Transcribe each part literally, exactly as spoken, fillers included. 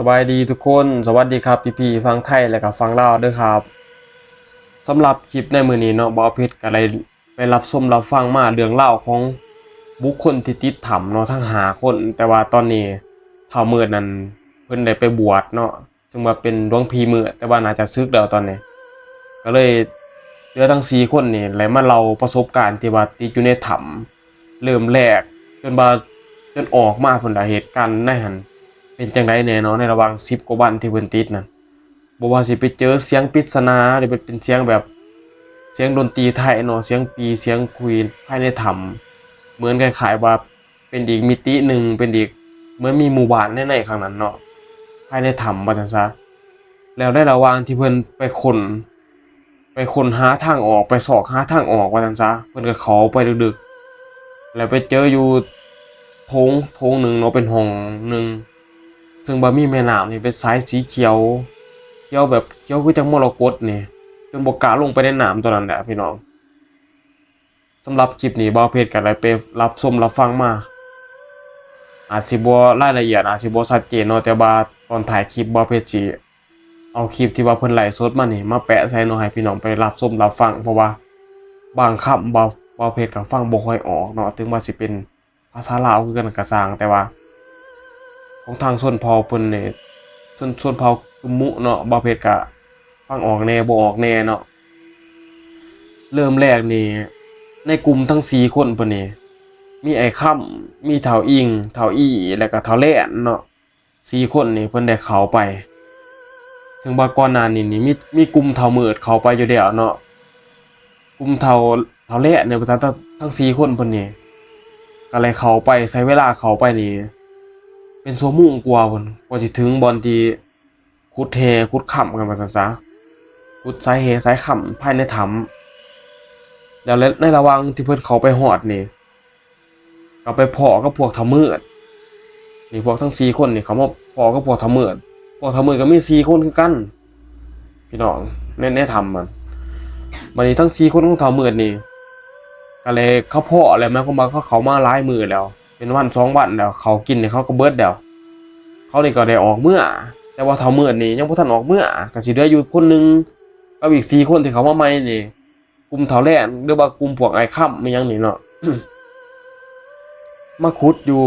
สบายดีทุกคน สวัสดีครับพี่ๆฝั่งไทยและก็ฝั่งลาวเด้อครับ สำหรับคลิปในมื้อนี้เนาะ บ่าวเพชรก็ได้ไปรับชมรับฟังมาเรื่องราวของบุคคลที่ติดถ้ำเนาะ ทั้งห้าคน แต่ว่าตอนนี้ท้าวมืดนั่นเพิ่นได้ไปบวชเนาะ ซึ่งว่าเป็นหลวงพี่มืด แต่ว่าน่าจะสึกแล้วตอนนี้ ก็เลยเหลือทั้งสี่คนนี่ได้มาเล่าประสบการณ์ที่ว่าติดอยู่ในถ้ำ เริ่มแรกจนว่า จนออกมาพุ้นล่ะ เหตุการณ์ในหั้นเป็นจั่งใดแน่เนาะ ในระหว่างสิบกว่าวันที่เพิ่นติดนั่น บ่ว่าสิไปเจอเสียงปริศนา หรือเป็น เป็นเสียงแบบเสียงดนตรีไทยเนาะ เสียงปี่เสียงขลุ่ยภายในถ้ำ เหมือนคล้ายๆว่าเป็นอีกมิติหนึ่ง เป็นอีก เหมือนมีหมู่บ้านใน ในข้างนั้นเนาะ ภายในถ้ำว่าซั่นซะ แล้วในระหว่างที่เพิ่นไปค้น ไปค้นหาทางออก ไปซอกหาทางออกว่าซั่นซะ เพิ่นก็เข้าไปลึกๆ แล้วไปเจออยู่โถง โถงหนึ่งเนาะ เป็นห้องหนึ่ง ซึ่งว่ามีแม่น้ำนี่เป็นสายสีเขียว เขียวแบบเขียวคือจั่งมรกตนี่ จนบ่กล้าลงไปในน้ำตอนนั้นแหละพี่น้อง สำหรับคลิปนี้บ่าวเพชรก็ได้ไปรับชมรับฟังมา อาจสิบ่รายละเอียดอาจสิบ่ชัดเจนเนาะ แต่ว่าตอนท้ายคลิปบ่าวเพชรสิเอาคลิปที่ว่าเพิ่นไลฟ์สดมานี่มาแปะใส่เนาะ ให้พี่น้องไปรับชมรับฟัง เพราะว่าบางคำบ่าว บ่าวเพชรก็ฟังบ่ค่อยออกเนาะ ถึงว่าสิเป็นภาษาลาวคือกันก็ซ่าง แต่ว่าของทางชนเผ่าเพิ่นนี่ ชน ชนเผ่ากุมมุเนาะ บ่าวเพชรก็ฟังออกแหน่บ่ออกแหน่เนาะ เริ่มแรกนี่ ในกลุ่มทั้งสี่คนเพิ่นนี่ มีอ้ายคำ มีท้าวอิง ท้าวอี้ แล้วก็ท้าวแลนเนาะ สี่คนนี่เพิ่นได้เข้าไป ซึ่งว่าก่อนหน้านี้นี่มี มีกลุ่มท้าวมืดเข้าไปอยู่แล้วเนาะ กลุ่มท้าว ท้าวแลนเนี่ย ทั้ง ทั้งสี่คนเพิ่นนี่ ก็เลยเข้าไป ใช้เวลาเข้าไปนี่ เป็นชั่วโมงกว่าพุ้น กว่าสิถึงบ่อนที่ขุดแฮ่ขุดคำกันว่าซั่นซะ ขุดสายแฮ่สายคำภายในถ้ำ แล้วในระหว่างที่เพิ่นเข้าไปฮอดนี่ ก็ไปพ้อกับพวกท้าวมืด นี่พวกทั้งสี่คนนี่เขามาพ้อกับพวกท้าวมืด พวกท้าวมืดก็มีสี่คนคือกัน พี่น้อง ใน ในถ้ำมัน บัดนี้ทั้งสี่คนของท้าวมืดนี่ ก็เลยเขาพ้อแล้ว หมายความว่าเขาเข้ามาหลายมื้อแล้ว เป็นวันสองวันแล้ว ข้าวกินนี่เขาก็เบิดแล้ว เขานี่ก็ได้ออกเมือ แต่ว่าท้าวมืดนี่ยังบ่ทันออกเมือ ก็สิเหลืออยู่คนหนึ่งกับอีกสี่คนที่เขามาใหม่นี่ กลุ่มท้าวแลนหรือว่ากลุ่มพวกอ้ายคำอิหยังนี่เนาะ มาขุดอยู่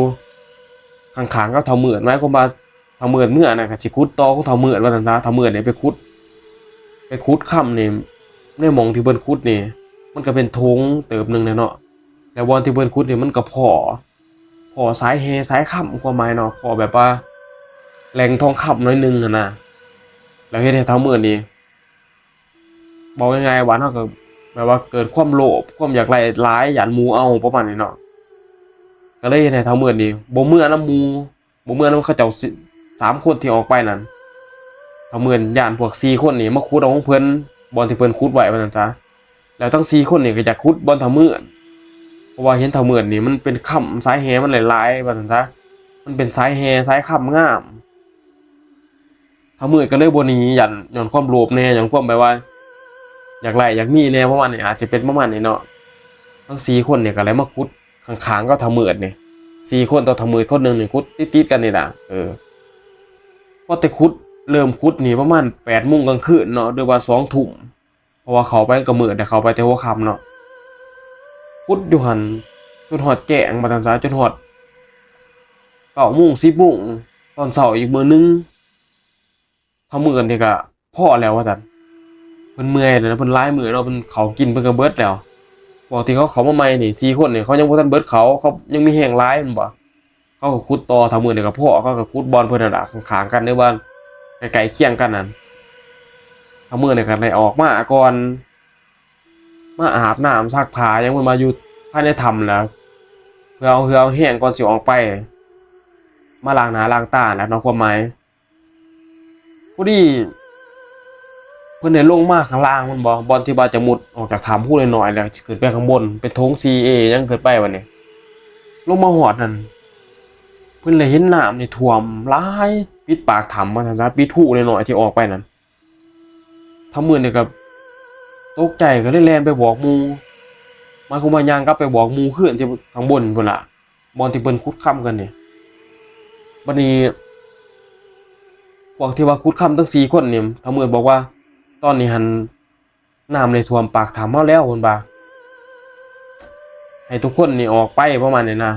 ข้างๆกับท้าวมืด หมายความว่าท้าวมืดเมือน่ะก็สิขุดต่อของท้าวมืดว่าซั่นซะ ท้าวมืดนี่ไปขุด ไปขุดคำนี่ ในหม่องที่เพิ่นขุดนี่ มันก็เป็นโถงเติบหนึ่งแหละเนาะ แล้วบ่อนที่เพิ่นขุดนี่มันก็พ้อ พ้อสายแฮ่สายคำ ความหมายเนาะ พ้อแบบว่าแหล่งทองคำหน่อยหนึ่งหั้นนะ แล้วเฮ็ดให้ท้าวมืดนี่ เว้าง่ายๆ บ้านเฮาก็แบบว่าเกิดความโลภ ความอยากได้หลาย ย้านหมู่เอา ประมาณนี้เนาะ ก็เลยเฮ็ดให้ท้าวมืดนี่บ่เมือนำหมู่ บ่เมือนำเขาเจ้าสิ สามคนที่ออกไปนั่น ท้าวมืดย้านพวกสี่คนนี่มาขุดเอาของเพิ่น บ่อนที่เพิ่นขุดไว้ว่าซั่นซะ แล้วทั้งสี่คนนี่ก็อยากขุดบ่อนท้าวมืด เพราะว่าเห็นท้าวมืดนี่มันเป็นคำ สายแฮ่มันหลายๆ ว่าซั่นซะ มันเป็นสายแฮ่สายคำงาม ท้าวมืดก็เลยบ่หนี ย้าน ย้อนความโลภแหน่ ย้อนความแบบว่า อยากได้อยากมีแหน่ ประมาณนี้ อาจจะเป็นประมาณนี้เนาะ ทั้งสี่คนนี่ก็เลยมาขุดข้างๆกับท้าวมืดนี่ สี่คนต่อท้าวมืดคนหนึ่งนี่ ขุดติดๆกันนี่ล่ะ เออ พอแต่ขุด เริ่มขุดนี่ประมาณแปดโมงกลางคืนเนาะ หรือว่าสองทุ่ม เพราะว่าเข้าไปก็มืด แต่เข้าไปแต่หัวค่ำเนาะ ขุดอยู่หั่นจนฮอดแจ้ง ว่าซั่นซะ จนฮอดเก้าโมง สิบโมง ตอนเช้าอีกมื้อหนึ่ง ท้าวมืดนี่ก็พอแล้วว่าซั่น เพิ่นเมื่อยแล้วนะ เพิ่นหลายมื้อเนาะ เพิ่นข้าวกินเพิ่นก็เบิดแล้ว พวกที่เขาเข้ามาใหม่นี่ สี่คนนี่ เขายังบ่ทันเบิดข้าว เขายังมีแฮงหลายแม่นบ่ เขาก็ขุดต่อ ท้าวมืดนี่ก็พ้อ เขาก็ขุดบ่อนเพิ่นนั่นล่ะ ข้างๆกัน หรือว่าใกล้ๆเคียงกันนั่น ท้าวมืดนี่ก็ได้ออกมาก่อน มาอาบน้ำซักผ้าหยัง เพิ่นมาอยู่ภายในถ้ำแล้ว เพื่อเอาเหื่อเอาแฮงก่อนสิออกไป มาล้างหน้าล้างตานะเนาะ ความหมาย พอดี เพิ่นได้ลงมาข้างล่างแม่นบ่ บ่อนที่ว่าจะมุดออกจากถ้ำพูน้อยๆ แล้วสิขึ้นไปข้างบน เป็นโถงสี่เอ ยังขึ้นไปบัดนี้ ลงมาฮอดนั่น เพิ่นได้เห็นน้ำนี่ท่วมหลาย ปิดปากถ้ำว่าซั่นซะ ปิดฮูน้อยๆที่ออกไปนั่น ท้าวมืดนี่ก็ตกใจ ก็เลยแล่นไปบอกหมู่ หมายความว่าย่างกลับไปบอกหมู่คืนที่ข้างบนพู้นล่ะ บ่อนที่เพิ่นขุดคำกันนี่ บัดนี้ วกที่ว่าขุดค่ำทั้งสี่คนนี่ ท้าวมืดบอกว่า ตอนนี้หั้น น้ำนี่ท่วมปากถ้ำเฮาแล้ว เพิ่นว่า ให้ทุกคนนี่ออกไปประมาณนี้นะ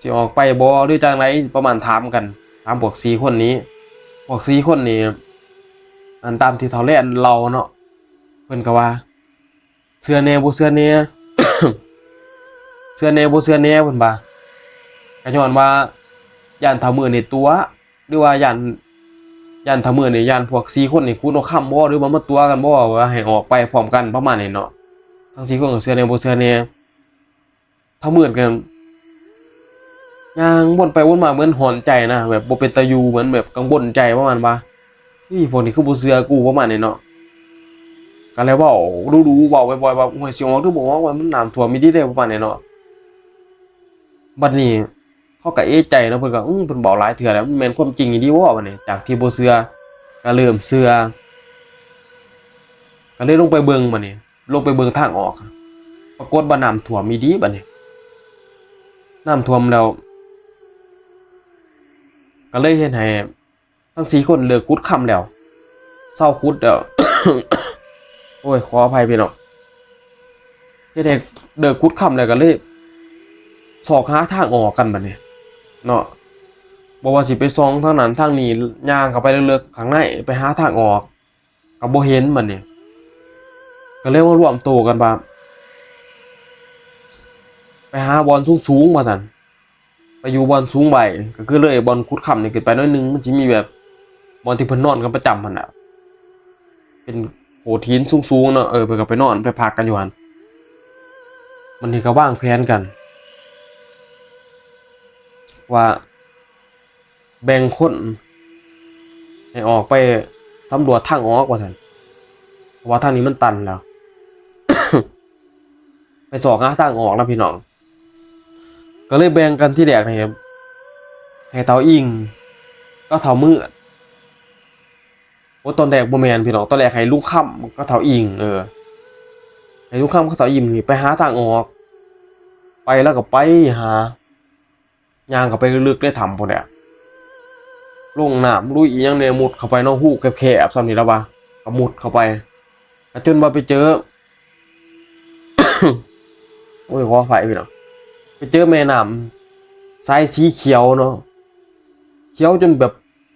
สิออกไปบ่หรือจั่งใด ประมาณถามกัน ถามพวกสี่คนนี้ พวกสี่คนนี่ อันตามที่ท้าวแลนเล่าเนาะ เพิ่นก็ว่า เชื่อแหน่บ่เชื่อแหน่ เชื่อแหน่บ่เชื่อแหน่ เพิ่นว่า ก็ย้อนว่า ย้านท้าวมืดนี่ตั๋ว หรือว่าย้าน ย้านท้าวมืดนี่ ย้านพวกสี่คนนี่ขุดเอาค่ำบ่ หรือว่ามาตั๋วกันบ่ ว่าให้ออกไปพร้อมกันประมาณนี้เนาะ ทั้งสี่คนก็เชื่อแหน่บ่เชื่อแหน่ ท้าวมืดก็ย่างวนไปวนมาเหมือนหอนใจนะ แบบบ่เป็นตาอยู่ เหมือนแบบกังวลใจประมาณว่า เฮ้ย พวกนี้คือบ่เชื่อกูประมาณนี้เนาะ ก็เลยเว้าดูๆ เว้าบ่อยๆ ว่า โอ้ย สิออกหรือบ่ออก ว่ามันน้ำท่วมอีหลีเด้ ประมาณนี้เนาะ บัดนี้เขาก็เอะใจเนาะ เพิ่นก็ อื้อ เพิ่นเว้าหลายเทื่อแล้ว มันแม่นความจริงอีหลีบ่ บัดนี้ จากที่บ่เชื่อ ก็เริ่มเชื่อ ก็เลยลงไปเบิ่ง บัดนี้ ลงไปเบิ่งทางออก ปรากฏว่าน้ำท่วมอีหลี บัดนี้ น้ำท่วมแล้ว ก็เลยเฮ็ดให้ ทั้งสี่คนเลิกขุดค่ำแล้ว เซาขุดแล้ว โอ้ย ขออภัยพี่น้อง เฮ็ดให้เลิกขุดค่ำแล้วก็เลย ซอกหาทางออกกันบัดนี้ เนาะ บ่ว่าสิไปส่องทางนั้นทางนี้ ย่างเข้าไปเลิกๆ ข้างใน ไปหาทางออก ก็บ่เห็นบัดนี้ ก็เลยมารวมตัวกันว่า ไปหาบ่อนสูงๆ ว่าซั่น ไปอยู่บ่อนสูงไว้ ก็คือเลยบ่อนขุดค่ำนี่ขึ้นไปหน่อยหนึ่ง มันสิมีแบบบ่อนที่เพิ่นนอนกันประจำหั่นน่ะ เป็นโขดหินสูงๆ เนาะ เออ เพิ่นก็ไปนอนไปพักกันอยู่หั่น บัดนี้ก็วางแผนกัน ว่าแบ่งคนให้ออกไปสำรวจทางออกว่าซั่น เพราะว่าทางนี้มันตันแล้ว ไปซอกหาทางออกแล้วพี่น้อง ก็เลยแบ่งกันที่แรกนี่ ให้ท้าวอิงกับท้าวมืด โอ้ ตอนแรกบ่แม่นพี่น้อง ตอนแรกให้ลุงค่ำกับท้าวอิง เออ ให้ลุงค่ำกับท้าวอิงนี่ไปหาทางออก ไปแล้วก็ไปหา ย่างเข้าไปลึกๆ ในถ้ำพู้นแหละ ลงน้ำลุยอีหยังแหน่ มุดเข้าไปเนาะ ฮูแคบๆ ส่ำนี้แล้วว่า ก็มุดเข้าไป ก็จนว่าไปเจอ โอ้ย ขออภัยพี่น้อง ไปเจอแม่น้ำสายสีเขียวเนาะ เขียวจนแบบ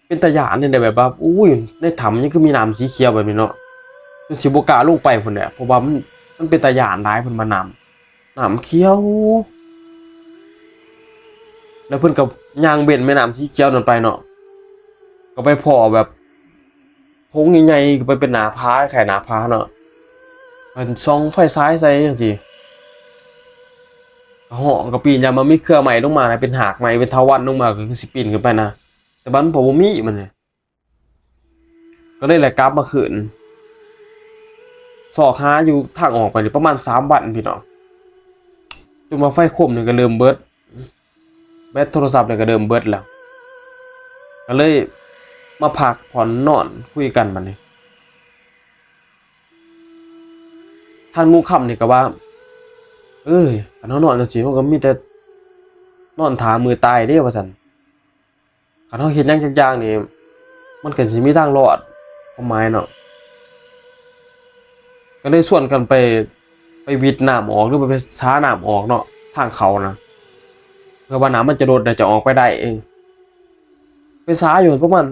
เป็นตาย้านนี่แหละ แบบว่า อุ้ย ในถ้ำยังคือมีน้ำสีเขียวแบบนี้เนาะ จนสิบ่กล้าลงไปพู้นแหละ เพราะว่ามัน มันเป็นตาย้านหลาย เพิ่นว่าน้ำ น้ำเขียว แล้วเพิ่นก็ย่างเบ้นแม่น้ำสีเขียวนั่นไปเนาะ ก็ไปพ้อแบบโพรงใหญ่ๆ ก็ไปเป็นหน้าผา คล้ายหน้าผาเนาะ เพิ่นส่องไฟฉายใส่จังซี่ ก็ฮ้องก็ปีน ยามมันมีเครือไม้ลงมานะ เป็นหากไม้ เป็นเถาวัลย์ลงมา ก็คือสิปีนขึ้นไปนะ แต่บัดมันบ่มีมันนี่ ก็เลยแหละกลับมาคืน ซอกหาอยู่ทางออกไปนี่ประมาณสามวันพี่น้อง จนว่าไฟคมนี่ก็เริ่มเบิด แบตโทรศัพท์นี่ก็เริ่มเบิดแล้ว ก็เลยมาพักผ่อนนอนคุยกันบัดนี้ ท่านลุงค่ำนี่ก็ว่า เอ้ย คันเฮานอนจังซี่ มันก็มีแต่นอนท่ามื้อตายเด้ ว่าซั่น คันเฮาเฮ็ดหยังจักอย่างนี่ มันก็สิมีทางรอด ความหมายเนาะ ก็เลยชวนกันไป ไปวิดน้ำออก หรือว่าไปสาน้ำออกเนาะ ทางเข้านะ เพื่อว่าน้ำมันจะลด แล้วจะออกไปได้เอง ไปสาอยู่ประมาณ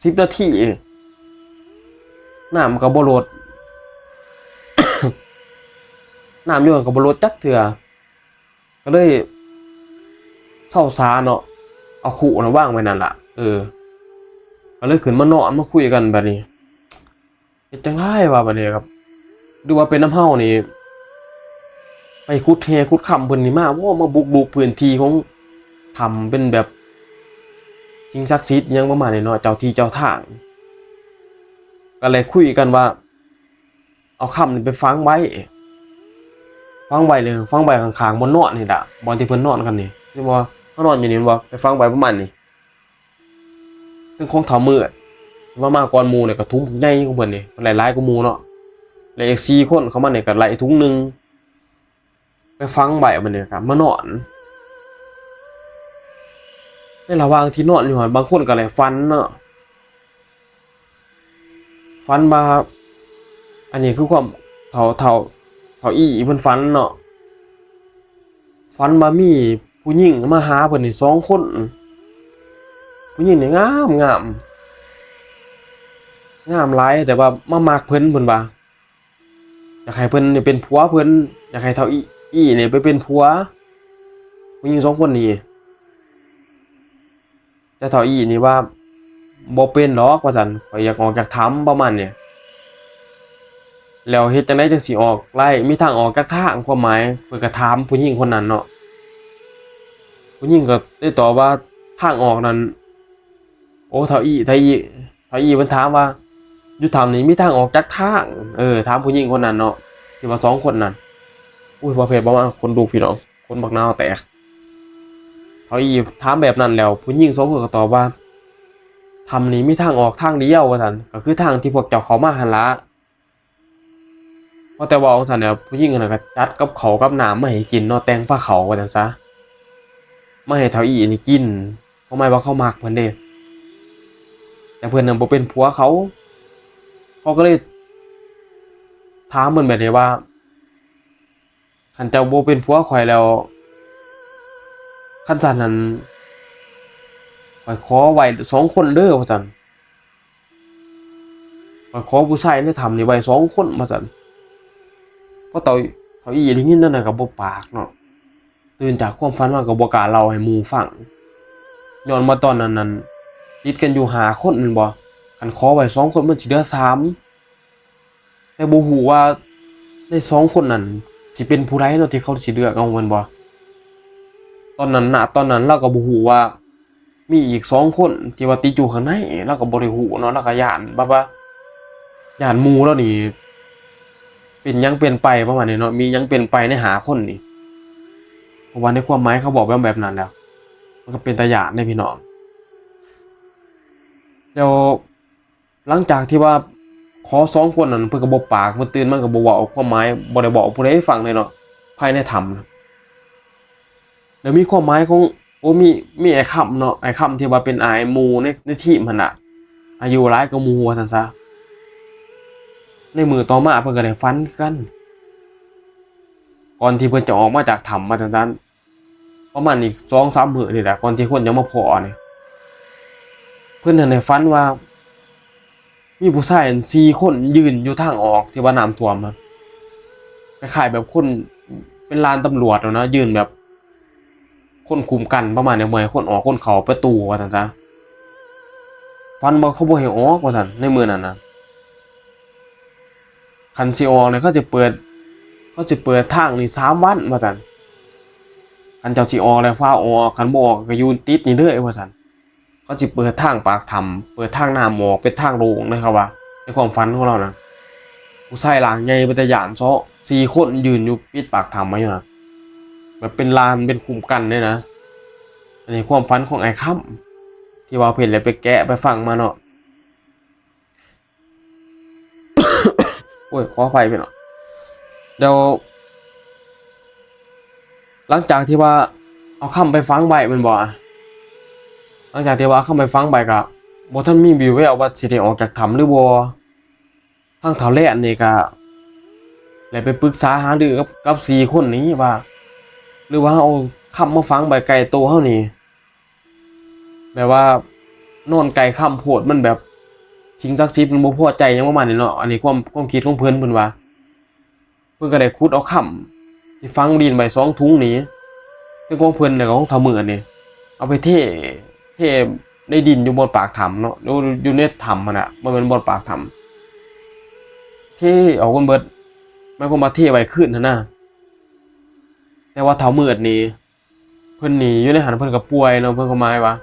สิบนาทีเอง น้ำก็บ่ลด น้ำอยู่หั่นก็บ่ลดจักเทื่อ ก็เลยเซาสาเนาะ เอาคุนะวางไว้นั่นล่ะ เออ ก็เลยขึ้นมานอนมาคุยกันบัดนี้ เฮ็ดจั่งใดวะบัดนี้ครับ หรือว่าเป็นนำเฮานี่ ไปขุดแฮ่ขุดค่ำเพิ่นนี่มาบ่ มาบุกรุกพื้นที่ของถ้ำ เป็นแบบสิ่งศักดิ์สิทธิ์อิหยังประมาณนี้เนาะ เจ้าที่เจ้าทาง ก็เลยคุยกันว่า เอาค่ำนี่ไปฝังไว้ ฝังไว้เลย ฝังไว้ข้างๆ บ่อนนอนนี่ล่ะ บ่อนที่เพิ่นนอนกันนี่ ที่ว่าเฮานอนอยู่นี่แม่นบ่ ไปฝังไว้ประมาณนี้ เทิงของท้าวมืด ว่ามาก่อนหมู่นี่ก็ถุงบักใหญ่ของเพิ่นนี่ เพิ่นหลายๆ กว่าหมู่เนาะ แล้วอีกสี่คนเข้ามานี่ก็ไล่ถุงหนึ่ง ไปฝังไว้บัดนี้ก็มานอน ในระหว่างที่นอนอยู่หั่น บางคนก็ได้ฝันเนาะ ฝันว่า อันนี้คือความเฒ่าเฒ่าเฒ่าอี้เพิ่นฝันเนาะ ฝันว่ามีผู้หญิงมาหาเพิ่นนี่สองคน ผู้หญิงนี่งามงาม งามหลาย แต่ว่ามามักเพิ่น เพิ่นว่า อยากให้เพิ่นนี่เป็นผัวเพิ่น อยากให้เฒ่าอี้อี้นี่ไปเป็นผัว ผู้หญิงสองคนนี่ แต่เฒ่าอี้นี่ว่า บ่เป็นดอกว่าซั่น ข้อยอยากออกจากถ้ำ ประมาณนี้ แล้วเฮ็ดจั่งใดจั่งสิออกได้ มีทางออกจักทาง ความหมาย เพิ่นก็ถามผู้หญิงคนนั้นเนาะ ผู้หญิงก็ได้ตอบว่า ทางออกนั้น โอ้ เฒ่าอี้ เฒ่าอี้ เฒ่าอี้เพิ่นถามว่า อยู่ถ้ำนี่มีทางออกจักทาง เออ ถามผู้หญิงคนนั้นเนาะ ที่ว่าสองคนนั้น อุ้ย บ่เผ็ดบ่มา ขนลุกพี่น้อง ขนบักนาวแตก เฒ่าอี้ถามแบบนั้นแล้ว ผู้หญิงสองคนก็ตอบว่า ถ้ำนี่มีทางออกทางเดียวว่าซั่น ก็คือทางที่พวกเจ้าเข้ามาหั่นละ พอแต่เว้าจั่งซั้นแล้ว ผู้หญิงคนนั้นก็จัดกับข้าวกับน้ำมาให้กินเนาะ แต่งพาข้าวว่าซั่นซะ มาให้เฒ่าอี้นี่กิน เพราะหมายว่าเขามักเพิ่นเด้ แต่เพิ่นน่ะบ่เป็นผัวเขา เขาก็เลยถามเพิ่นแบบนี้ว่า คันเจ้าบ่เป็นผัวข้อยแล้ว คันซั้นนั้น ข้อยขอไว้สองคนเด้อ ว่าซั่น ข้อยขอผู้ชายในถ้ำนี่ไว้สองคน ว่าซั่น พอเฒ่า เฒ่าอี้ได้ยินแนวนั้นก็บ่ปากเนาะ ตื่นจากความฝันมาก็บ่กล้าเล่าให้หมู่ฟัง ย้อนว่าตอนนั้นนั้น ติดกันอยู่ห้าคนแม่นบ่ คันขอไว้สองคนมันสิเหลือสาม แต่บ่ฮู้ว่าในสองคนนั้นสิเป็นผู้ใดเนาะที่เขาสิเลือกเอาแม่นบ่ ตอนนั้น ณ ตอนนั้นลาวก็บ่ฮู้ว่ามีอีกสองคนที่ว่าติดอยู่ข้างใน ลาวก็บ่ได้ฮู้เนาะ ลาวก็ย้านแบบว่า ย้านหมู่ลาวนี่ เป็นหยังเป็นไปประมาณนี้เนาะ มีหยังเป็นไปในห้าคนนี่ เพราะว่าในความหมายเขาบอกแบบ แบบนั้นแล้ว มันก็เป็นตาย้านเด้พี่น้อง แล้วหลังจากที่ว่าขอสองคนนั้น เพิ่นก็บ่ปาก เพิ่นตื่นมาก็บ่เว้าความหมาย บ่ได้บอกผู้ใดฟังเลยเนาะ ภายในถ้ำนะ แล้วมีความหมายของ โอ้ มี มีอ้ายคำเนาะ อ้ายคำที่ว่าเป็นอ้ายหมู่ใน ในทีมหั่นน่ะ อายุหลายกว่าหมู่ว่าซั่นซะ ในมื้อต่อมาเพิ่นก็ได้ฝันคือกัน ก่อนที่เพิ่นจะออกมาจากถ้ำว่าซั่นซะ ประมาณอีกสองสามมื้อนี่แหละ ก่อนที่คนจะมาพ้อนี่ เพิ่นนั่นได้ฝันว่า มีผู้ชายอันสี่คนยืนอยู่ทางออกที่ว่าน้ำท่วมอะ คล้ายๆแบบคน เป็นลานตำรวจอะนะ ยืนแบบ คนคุมกันประมาณนี้ บ่ให้คนออกคนเข้าประตูว่าซั่นซะ ฝันว่าเขาบ่ให้ออกว่าซั่น ในมื้อนั้นน่ะ คันสิออกนี่เขาสิเปิด เขาสิเปิดทางนี่สามวันว่าซั่น คันเจ้าสิออกแล้วฟ้าวออก คันบ่ออกก็อยู่ติดนี่เลยว่าซั่น เขาสิเปิดทางปากถ้ำ เปิดทางน้ำออกเป็นทางโล่งเลย เขาว่า ในความฝันของลาวนะ ผู้ชายร่างใหญ่เป็นตาย้านเซาะ สี่คนยืนอยู่ปิดปากถ้ำไว้อยู่นะ แบบเป็นลานเป็นคุ้มกันเลยนะ อันนี้ความฝันของอ้ายคำ ที่ว่าเพิ่นได้ไปแกะไปฟังมาเนาะ โอ้ย ขออภัยพี่น้อง เดี๋ยว หลังจากที่ว่าเอาคำไปฝังไว้แม่นบ่ หลังจากที่ว่าเอาคำไปฝังไว้ก็บ่ทันมีวิวแววว่าสิได้ออกจากถ้ำหรือบ่ ทางเฒ่าแลนนี่ก็ได้ไปปรึกษาหารือกับ กับสี่คนนี้ว่า หรือว่าเอาคำมาฝังไว้ใกล้โตเฮานี่ แบบว่านอนไกลคำโพด มันแบบสิ่งศักดิ์สิทธิ์มันบ่พอใจหยังประมาณนี้เนาะ อันนี้ความ ความคิดของเพิ่น เพิ่นว่า เพิ่นก็ได้ขุดเอาคำที่ฝังดินไว้สองถุงนี่ ทั้งของเพิ่นแล้วก็ของเฒ่ามืดนี่ เอาไปเท เทในดินอยู่บนปากถ้ำเนาะ อยู่ อยู่ในถ้ำหั่นน่ะ บ่แม่นบนปากถ้ำ เทออกเบิด หมายความว่าเทไว้คืนหั่นนะ แต่ว่าเฒ่ามืดนี่ เพิ่นนี่อยู่ในหั้นเพิ่นก็ป่วยเนาะ เพิ่นก็หมายว่า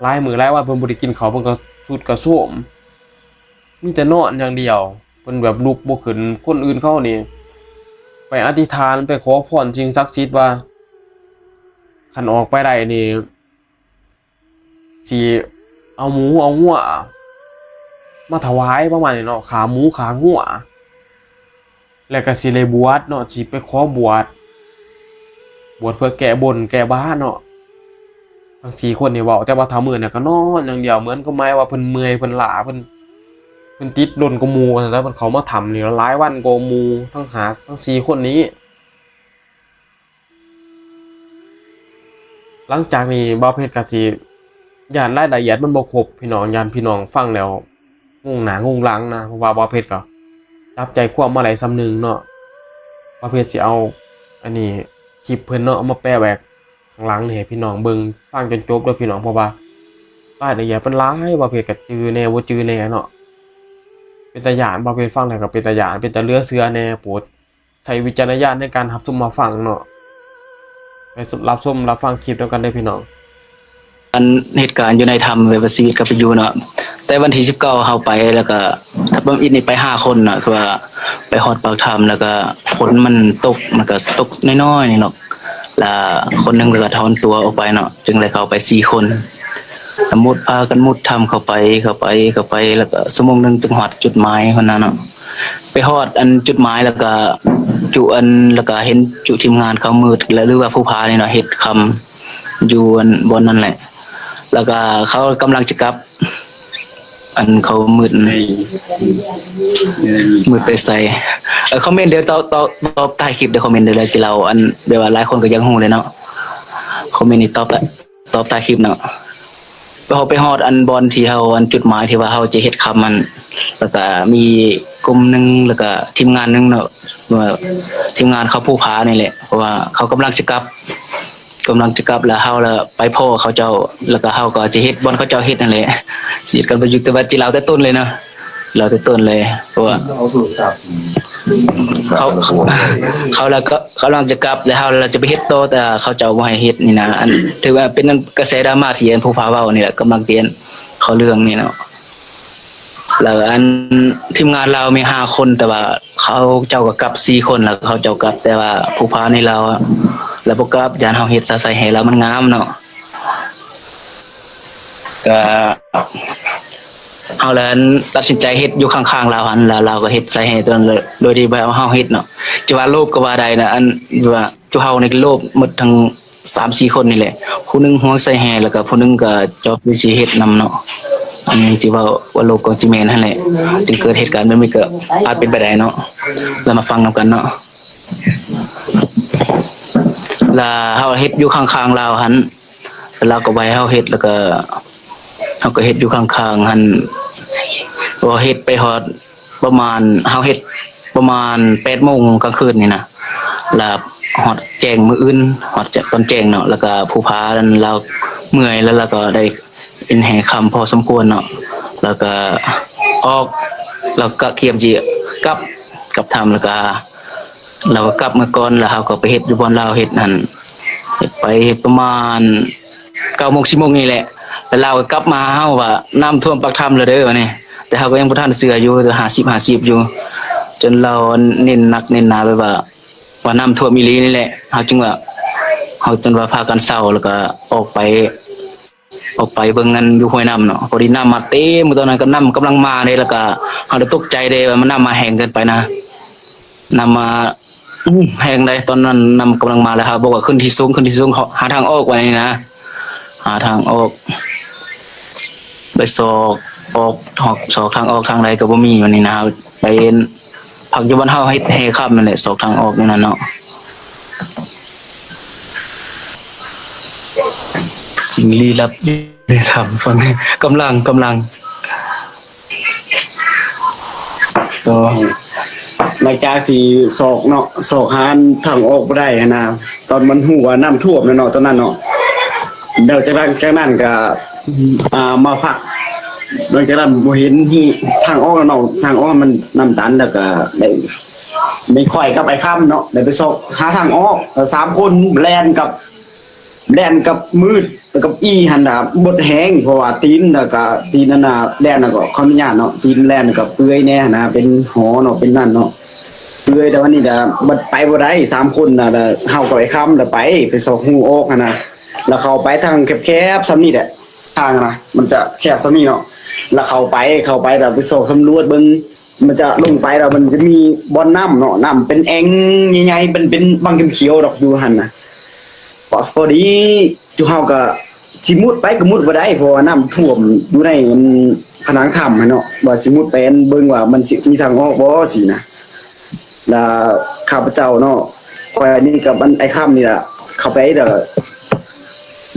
หลายมื้อหลายวันเพิ่นบ่ได้กินข้าว เพิ่นก็ทรุดก็โทรม มีแต่นอนอย่างเดียว เพิ่นแบบลุกบ่ขึ้น คนอื่นเขานี่ ไปอธิษฐานไปขอพรสิ่งศักดิ์สิทธิ์ว่า คันออกไปได้นี่ สิเอาหมูเอางัวมาถวายประมาณนี้เนาะ ขาหมูขางัว แล้วก็สิได้บวชเนาะ สิไปขอบวช บวชเพื่อแก้บนแก้บาเนาะ ทั้งสี่คนนี่เว้า แต่ว่าเฒ่ามืดเนี่ยก็นอนอย่างเดียว เหมือนก็หมายว่าเพิ่นเมื่อย เพิ่นล้า เพิ่น พิ่นติดโดนกว่าหมู่ว่าซั่นซะ เพิ่นเข้ามาถ้ำนี่หลายวันกว่าหมู่ทั้งห้า ทั้งสี่คนนี้ หลังจากนี้บ่าวเพชรก็สิย้านรายละเอียดมันบ่ครบพี่น้อง ย้านพี่น้องฟังแล้วงงหน้างงหลังนะ เพราะว่าบ่าวเพชรก็จับใจความมาได้ส่ำหนึ่งเนาะ บ่าวเพชรสิเอาอันนี้คลิปเพิ่นเนาะ เอามาแปะไว้ข้างหลังนี่ให้พี่น้องเบิ่งฟังจนจบเด้อพี่น้อง เพราะว่ารายละเอียดมันหลาย บ่าวเพชรก็จื่อแหน่บ่จื่อแหน่เนาะ เป็นตาย้าน บ่าวเพชรฟังแล้วก็เป็นตาย้าน เป็นตาเหลือเชื่อแหน่ โปรดใช้วิจารณญาณในการรับชมรับฟังเนาะ ไปรับชมรับฟังคลิปนำกันเด้อพี่น้อง อันเหตุการณ์อยู่ในถ้ำแบบว่าชีวิตก็เป็นอยู่เนาะ แต่วันที่สิบเก้าเฮาไป แล้วก็ถ้าบ่าวอินนี่ไปห้าคนเนาะ คือว่าไปฮอดปากถ้ำ แล้วก็ฝนมันตก มันก็ตกน้อยๆนี่เนาะ แล้วคนหนึ่งก็ถอนตัวออกไปเนาะ จึงได้เข้าไปสี่คน มุด พากันมุดถ้ำเข้าไป เข้าไป เข้าไป แล้วก็ชั่วโมงหนึ่งจึงฮอดจุดหมายหั้นนะเนาะ ไปฮอดอันจุดหมายแล้วก็จุอัน แล้วก็เห็นจุทีมงานเขามืด แล้วหรือว่าผู้พานี่เนาะ เฮ็ดค่ำอยู่อันบ่อนนั่นแหละ แล้วก็เขากำลังจะกลับ อันเขามืด มืดไปไส เออ คอมเมนต์เดี๋ยวตอบ ตอบ ตอบใต้คลิปเด้อ คอมเมนต์เด้อ แล้วสิเล่าอันแบบว่าหลายคนก็อยากรู้เลยเนาะ คอมเมนต์นี่ตอบละ ตอบใต้คลิปเนาะ พอเฮาไปฮอดอันบ่อนที่เฮา อันจุดหมายที่ว่าเฮาจะเฮ็ดค่ำมัน แล้วก็มีกลุ่มหนึ่ง แล้วก็ทีมงานหนึ่งเนาะ ว่าทีมงานเขาผู้พานี่แหละ เพราะว่าเขากำลังจะกลับ กำลังจะกลับ แล้วเฮาละไปพ้อเขาเจ้า แล้วก็เฮาก็จะเฮ็ดบ่อนเขาเจ้าเฮ็ดนั่นแหละ สิเฮ็ดกันประยุกต์ แต่ว่าสิเล่าแต่ต้นเลยเนาะ เล่าแต่ต้นเลย เพราะว่า เอาโทรศัพท์ เขา เขาแล้วก็กำลังจะกลับ แล้วเฮา เราจะไปเฮ็ดต่อ แต่เขาเจ้าบ่ให้เฮ็ดนี่นะ อัน ถือว่าเป็นกระแสดราม่าที่อันผู้พาเว้านี่แหละ กำลังเตียนเขาเรื่องนี่เนาะ แล้วอันทีมงานลาวมีห้าคน แต่ว่าเขาเจ้าก็กลับสี่คน แล้วเขาเจ้ากลับ แต่ว่าผู้พานี่ลาว แล้วบ่กลับ ย้านเฮาเฮ็ดซะใส่ให้ลาวมันงามเนาะ ก็เฮาเลยตัดสินใจเฮ็ดอยู่ข้างๆลาวหั้น แล้วลาวก็เฮ็ดใส่ให้ตอน โดยที่บ่ให้เฮาเฮ็ดเนาะ จะว่าโลภก็ว่าได้นะ อันว่าจุเฮานี่ก็โลภหมดทั้งสามสี่คนนี่แหละ ผู้หนึ่งห่วงใส่แฮ แล้วก็ผู้หนึ่งก็จอบวิธีเฮ็ดนำเนาะ อันนี้ที่ว่า ว่าโลภก็สิแม่นหั้นแหละ จึงเกิดเหตุการณ์แบบนี้ก็อาจเป็นไปได้เนาะ แล้วมาฟังนำกันเนาะ แล้วเฮาเฮ็ดอยู่ข้างๆลาวหั้น ลาวก็บ่ให้เฮาเฮ็ด แล้วก็เฮาก็เฮ็ดอยู่ข้างๆหั้น พอเฮ็ดไปฮอดประมาณ เฮาเฮ็ดประมาณแปดโมงกลางคืนนี่นะ แล้วฮอดแจ้งมื้ออื่น ฮอดตอนแจ้งเนาะ แล้วก็ผู้พานั้นลาวเมื่อย แล้วลาวก็ได้เอนแฮค่ำพอสมควรเนาะ แล้วก็ออก แล้วก็เตรียมสิกลับ กลับถ้ำ แล้วก็ ลาวก็กลับมาก่อน แล้วเฮาก็ไปเฮ็ดอยู่บ่อนลาวเฮ็ดนั่น เฮ็ดไปเฮ็ดประมาณเก้าโมง สิบโมงนี่แหละ แล้วลาวก็กลับมาหาเฮาว่า "น้ำท่วมปากถ้ำแล้วเด้อ" ว่านี่ แต่เฮาก็ยังบ่ทันเชื่ออยู่ แต่ห้าสิบห้าสิบอยู่ จนลาวเน้นหนักเน้นหนาแบบว่า ว่าน้ำท่วมอีหลีนี่แหละ เฮาจึงว่า เฮาจนว่าพากันเซา แล้วก็ออกไป ออกไปเบิ่งกันอยู่ห้วยน้ำเนาะ พอดีน้ำมาเต็ม ตอนนั้นก็น้ำกำลังมาเลย แล้วก็เฮาเลยตกใจเลยว่ามันน้ำมาแฮงเกินไปนะ น้ำมา อื้อ แฮงใด ตอนนั้นน้ำกำลังมา แล้วเฮาบอกว่าขึ้นที่สูง ขึ้นที่สูง หาทางออกว่านี่นะ หาทางออก ไปซอกออก ซอกทางออกทางใดก็บ่มีว่านี่นะ ไปพักอยู่บ่อนเฮาเฮ็ดแฮค่ำนั่นแหละ ซอกทางออกอยู่นั่นเนาะ สิ่งลี้ลับอยู่ในถ้ำ ฟัง กำลัง กำลัง ต่อ หลังจากที่ซอกเนาะ ซอกหาทางออกบ่ได้หั้นนะ ตอนมันฮู้ว่าน้ำท่วมแล้วเนาะ ตอนนั้นเนาะ แล้วจากนั้น จากนั้นก็ อ่า มาพัก หลังจากนั้นบ่เห็นทางออกแล้วเนาะ ทางออกมันน้ำตัน แล้วก็ได้ ได้ข้อยกับไอ้คำเนาะ ได้ไปซอกหาทางออก แล้วสามคนแล่นกับ แล่นกับมืด แล้วกับอี้หั้นน่ะ หมดแฮง เพราะว่าตีนน่ะก็ ตีนนั่นน่ะ แล่นน่ะก็ขออนุญาตเนาะ ตีนแล่นน่ะก็เปื่อยแน่หั้นนะ เป็นหอเนาะ เป็นนั่นเนาะ เปื่อย แต่ว่านี่น่ะ มันไปบ่ได้ สามคนน่ะ แล้วเฮากับไอ้คำน่ะไป ไปซอกฮูออกหั้นนะ แล้วเข้าไปทางแคบๆ ส่ำนี้แหละ ทางนะ มันจะแคบส่ำนี้เนาะ แล้วเข้าไป เข้าไปแล้วไปซอกสำรวจเบิ่ง มันจะลงไปแล้วมันจะมีบ่อนน้ำเนาะ น้ำเป็นแอ่งใหญ่ๆ เป็น เป็นบางเขียวๆ ดอกอยู่หั้นนะ พอ พอดีจุเฮาก็ สิมุดไปก็มุดบ่ได้ เพราะว่าน้ำท่วมอยู่ในอันผนังถ้ำหั้นเนาะ ว่าสิมุดไปอันเบิ่งว่ามันสิมีทางออกบ่ซี้นะ แล้วข้าพเจ้าเนาะ ข้อยนี่กับอันไอ้ค่ำนี่ล่ะ เข้าไปแล้ว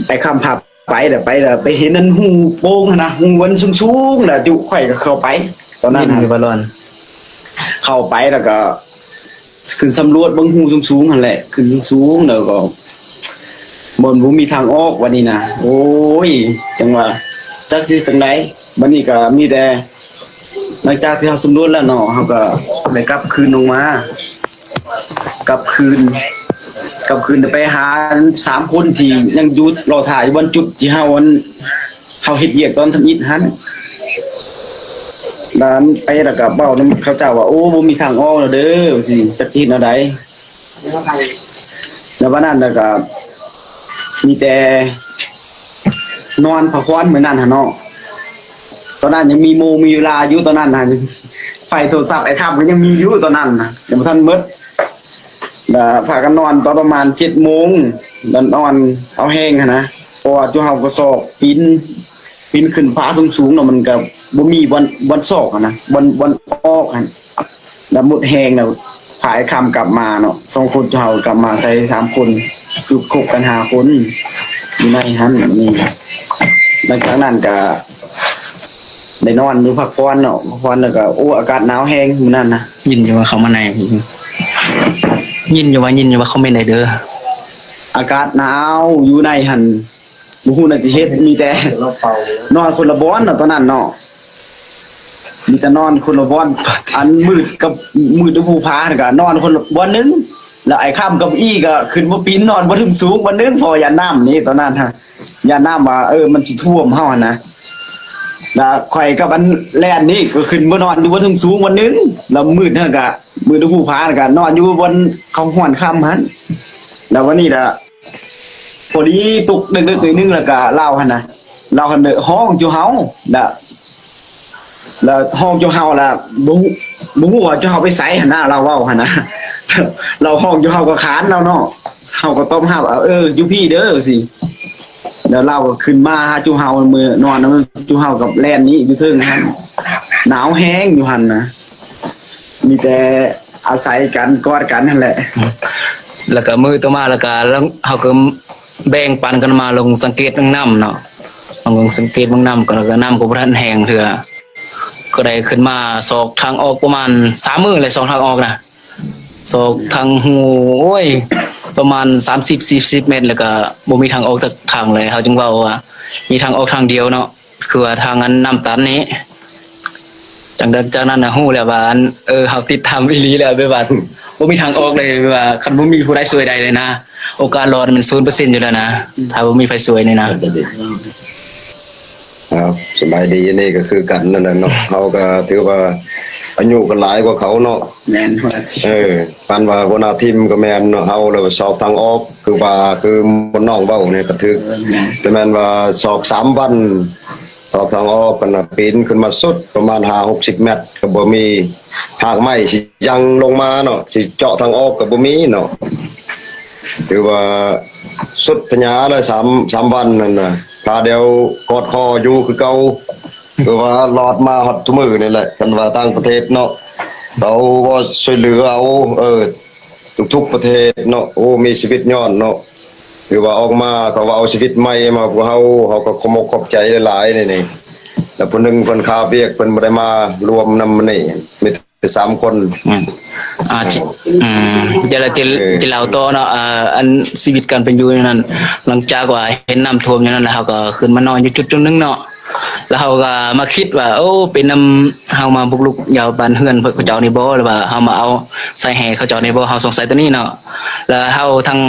ไอ้ค่ำพาไปแล้ว ไปแล้ว ไปเห็นอันฮูโป่งหั้นนะ ฮูอันสูงๆ แล้วจุข้อยก็เข้าไป ตอนนั้น นี่ นะ บ่หลอน เข้าไปแล้วก็ ขึ้นสำรวจเบิ่งฮูสูงๆ หั้นแหละ ขึ้นสูงๆ แล้วก็ บ่ บ่มีทางออกวันนี้นะ โอ้ย จังว่า จักสิจังใด บัดนี้ก็มีแต่ หลังจากที่เฮาสำรวจแล้วเนาะ เฮาก็ได้กลับคืนลงมา กลับคืน กลับคืนไปหาสามคนที่ยังอยู่รอถ่าอยู่บนจุดที่เฮาอัน เฮาเฮ็ดเวียกตอนทำอิฐหั้น แล้วไปแล้วก็เว้านำเขาเจ้าว่า โอ้ บ่มีทางออกแล้วเด้อ ว่าซี้ จักสิเฮ็ดแนวใด แล้ววันนั้นแล้วก็ มีแต่นอนพักผ่อนมื้อนั้นหั้นเนาะ ตอนนั้นยังมีโมงมีเวลาอยู่ตอนนั้นนะ ไฟโทรศัพท์ไอ้ค่ำก็ยังมีอยู่ตอนนั้นนะ ยังบ่ทันหมด แล้วพากันนอนตอนประมาณเจ็ดโมง แล้วนอนเอาแฮงหั้นนะ เพราะว่าจุเฮาก็ซอกปีน ปีนขึ้นผาสูงๆ เนาะ มันก็บ่มีบ่อน บ่อนซอกหั้นนะ บ่อน บ่อนออกหั้น แล้วหมดแฮงแล้ว พาไอ้ค่ำกลับมาเนาะ สองคนจุเฮากลับมาใส่สามคน คือคบกันห้าคน อยู่ในหั้นนี่ หลังจากนั้นก็ ได้นอนอยู่พักผ่อนเนาะ พักผ่อนแล้วก็ โอ้ อากาศหนาวแฮงมื้อนั้นนะ ยินอยู่ว่าเขามาใน ยินอยู่ว่า ยินอยู่ว่าคอมเมนต์ได้เด้อ อากาศหนาวอยู่ในหั้น บ่ฮู้น่าสิเฮ็ด มีแต่นอนคนละบ่อนเนาะ ตอนนั้นเนาะ มีแต่นอนคนละบ่อน อันมืดกับ มืดอยู่ภูผาหั้นก็นอนคนละบ่อนหนึ่ง แล้วไอ้ค่ำกับอี้ก็ขึ้นมาปีนนอนบ่ถึงสูงบ่อนหนึ่ง เพราะว่าย่านน้ำนี่ตอนนั้นฮะ ย่านน้ำว่า เออ มันสิท่วมเฮาหั้นนะ แล้วข้อยกับอันแล่นนี่ก็ขึ้นมานอนอยู่บ่ถึงสูงบ่อนหนึ่ง แล้วมืดหั้นก็ มืดอยู่ภูผาหั้นก็นอนอยู่บ่อนเขาฮ้อนค่ำหั้น แล้ววันนี้ละ พอดีตกดึกๆ หน่อยหนึ่งแล้วก็ลาวหั้นนะ ลาวหั้นเด้อฮ้องจุเฮา แล้ว แล้วฮ้องจุเฮาละ บ่ฮู้ บ่ฮู้ว่าจุเฮาไปไสหั้นนะ ลาวเว้าหั้นนะ ลาวฮ้องจุเฮาก็ขานลาวเนาะ เฮาก็ตอบรับว่า เออ อยู่พี้เด้อ ซี้ แล้วลาวก็ขึ้นมาหาจุเฮา มื้อนอนนำจุเฮากับแล่นนี่อยู่เทิงหั้น หนาวแฮงอยู่หั้นนะ มีแต่อาศัยกันกอดกันหั้นแหละ แล้วก็มื้อต่อมาแล้วก็ลง เฮาก็แบ่งปันกันมาลงสังเกตเบิ่งน้ำเนาะ ลงสังเกตเบิ่งน้ำก็ แล้วก็น้ำก็บ่ทันแห้งเทื่อ ก็ได้ขึ้นมาซอกทางออกประมาณสามมื้อเลย ซอกทางออกนะ ซอกทางฮู โอ้ย ประมาณสามสิบ สี่สิบเมตร แล้วก็บ่มีทางออกสักทางเลย เฮาจึงเว้าว่า มีทางออกทางเดียวเนาะ คือว่าทางอันน้ำตันนี้ จากนั้น จากนั้นน่ะฮู้แล้วว่าอัน เออ เฮาติดถ้ำอีหลีแล้ว แบบว่า บ่มีทางออกเลย แบบว่าคันบ่มีผู้ใดช่วยได้เลยนะ โอกาสรอดมันศูนย์เปอร์เซ็นต์อยู่แล้วนะ ถ้าบ่มีไผช่วยนี่นะ ครับ สบายดี นี่ก็คือกันนั่นแหละเนาะ เฮาก็ถือว่าอายุก็หลายกว่าเขาเนาะ แม่น หัวหน้าทีม เออ ปานว่าหัวหน้าทีมก็แม่นเนาะ เฮาแล้วก็ซอกทางออก คือว่า คือน้องเว้านี่ก็ถืก เออ แม่น แต่แม่นว่าซอกสามวัน ซอกทางออกกันน่ะ ปีนขึ้นมาสุดประมาณห้าหกสิบเมตร ก็บ่มีหากไม้สิยังลงมาเนาะ สิเจาะทางออกก็บ่มีเนาะ ถือว่าสุดพญาเลย สาม สามวันนั่นน่ะ พาเดียวกอดคออยู่คือเก่า คือว่ารอดมาฮอดทุกมื้อนี่แหละ คันว่าต่างประเทศเนาะ เขาก็ช่วยเหลือเอา เออ ทุกๆประเทศเนาะ โอ้ มีชีวิตย้อนเนาะ คือว่าออกมาเขาว่าเอาชีวิตใหม่มาพวกเฮา เฮาก็ขอบมกขอบใจหลายๆ นี่ นี่ แล้วผู้หนึ่งเพิ่นคาเวียก เพิ่นบ่ได้มารวมนำมื้อนี้ มีแต่สามคน อืม อ่า ที่ อืม เดี๋ยวเราจะ เออ จะเล่าต่อเนาะ เอ่อ อันชีวิตการเป็นอยู่นั่น หลังจากว่าเห็นน้ำท่วมอยู่นั่นแล้ว เฮาก็ขึ้นมานอนอยู่จุดจุดหนึ่งเนาะ แล้วเฮาก็มาคิดว่า โอ้ เป็นนำเฮามาบุกรุกยาวบ้านเฮือนเขาเจ้านี่บ่ หรือว่าเฮามาเอาใส่แห่เขาเจ้านี่บ่ เฮาสงสัยตัวนี้เนาะ แล้วเฮาทั้ง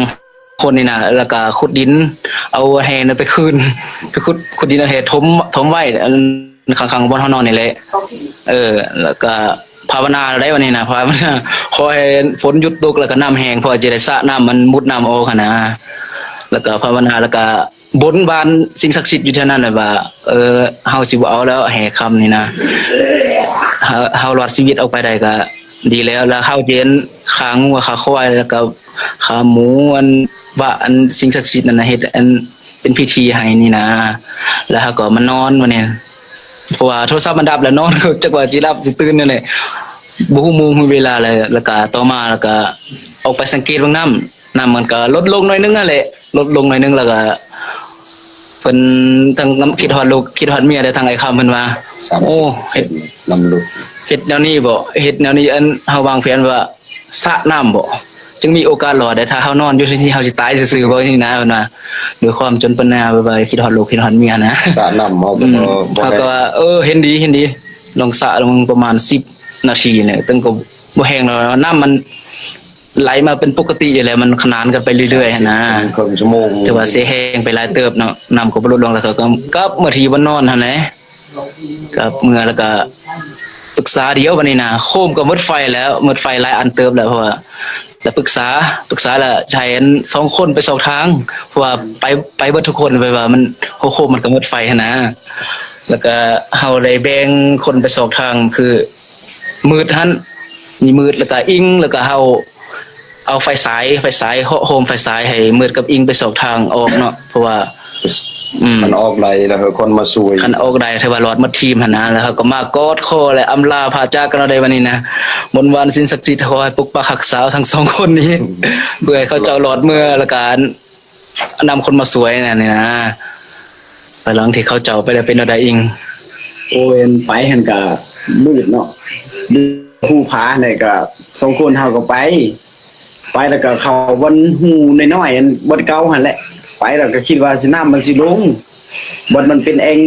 คนนี่นะ แล้วก็ขุดดิน เอาแห่นั่นไปคืน ไปขุด ขุดดินเอาแห่ถม ถมไว้ อันข้างๆบ่อนเฮานอนนี่แหละ เออ แล้วก็ภาวนาได้วันนี้นะ ภาวนา ขอให้ฝนหยุดตก แล้วก็น้ำแห้ง พอจะได้สระน้ำมันมุดน้ำออกหั้นนะ แล้วก็ภาวนา แล้วก็บนบานสิ่งศักดิ์สิทธิ์อยู่แถวนั้นน่ะว่า เออ เฮาสิบ่เอาแล้วแห่คำนี่นะ เฮา เฮารอดชีวิตออกไปได้ก็ดีแล้ว แล้วเฮาจะฆ่างัวฆ่าควาย แล้วก็ฆ่าหมู อันว่าอันสิ่งศักดิ์สิทธิ์นั่นน่ะ เฮ็ดอัน เป็นพิธีให้นี่นะ แล้วเฮาก็มานอนมื้อนี้ เพราะว่าโทรศัพท์มันดับแล้วนอน จักว่าสิหลับสิตื่นนี่แหละ บ่ฮู้โมงฮู้เวลาเลย แล้วก็ต่อมาแล้วก็ออกไปสังเกตเบิ่งน้ำ น้ำมันก็ลดลงหน่อยนึงนั่นแหละ ลดลงหน่อยนึง แล้วก็เพิ่นทั้งคิดฮอดลูก คิดฮอดเมีย และทั้งอ้ายคำเพิ่นว่า สาม โอ้ สิบ เฮ็ด นำลูก เฮ็ดแนวนี้บ่ เฮ็ดแนวนี้ อันเฮาวางแผนว่าสระน้ำบ่ จึงมีโอกาสรอดได้ ถ้าเฮานอนอยู่ที่นี่ เฮาสิตายซื่อๆบ่ นี่นะ เพิ่นว่า ด้วยความจนปัญญา แบบว่าคิดฮอดลูก คิดฮอดเมียนะ สระน้ำเฮาก็ อืม บ่บ่ เฮาก็ว่า เออ เห็นดี เห็นดี ลองสระลองประมาณสิบนาทีเนี่ย ตึงก็บ่แห้งแล้ว น้ำมันไหลมาเป็นปกติอยู่แล้ว มันขนานกันไปเรื่อยๆหั้นนะ ครึ่งชั่วโมง แต่ว่าเสียแฮงไปหลายเติบเนาะ น้ำก็บ่ลดลง แล้วก็กลับมาที่บ่อนนอนหั่นแหละ กลับเมือแล้วก็ปรึกษาเดี๋ยวบัดนี้นะ โคมก็หมดไฟแล้ว หมดไฟหลายอันเติบแล้ว เพราะว่า แล้วปรึกษา ปรึกษาแล้วใช้อันสองคนไปสองทาง เพราะว่าไป ไปเบิดทุกคน ไปว่ามัน โคมมันก็หมดไฟหั้นนะ แล้วก็เฮาได้แบ่งคนไปสองทาง คือ มืดหั่น มีมืด แล้วก็อิง แล้วก็เฮาเอาไฟฉาย ไฟฉาย เหาะโฮมไฟฉายให้มืดกับอิงไปสองทางออกเนาะ เพราะว่า อืม คันออกได้แล้วเฮาคนมาช่วย คันออกได้ถือว่ารอดหมดทีมหั่นนะ แล้วเฮาก็มากอดคอและอำลาพระจากกันเอาได้บัดนี้นะ มนต์วานสิ่งศักดิ์สิทธิ์ขอให้ปกปักรักษาทั้งสองคนนี้ เพื่อให้เขาเจ้ารอดเมือ แล้วก็นำคนมาช่วยนั่นนี่นะ ไปหลังที่เขาเจ้าไปแล้วเป็นแนวใดอิง โอ้ย ไปหั่นก็มืดเนาะ ภูผาเนี่ยก็สองคนเฮาก็ไป ไปแล้วก็เข้าบ่อนฮูน้อยๆ อันบ่อนเก่าหั่นแหละ ไปแล้วก็คิดว่าสิน้ำมันสิลง บ่อนมันเป็นแอ่ง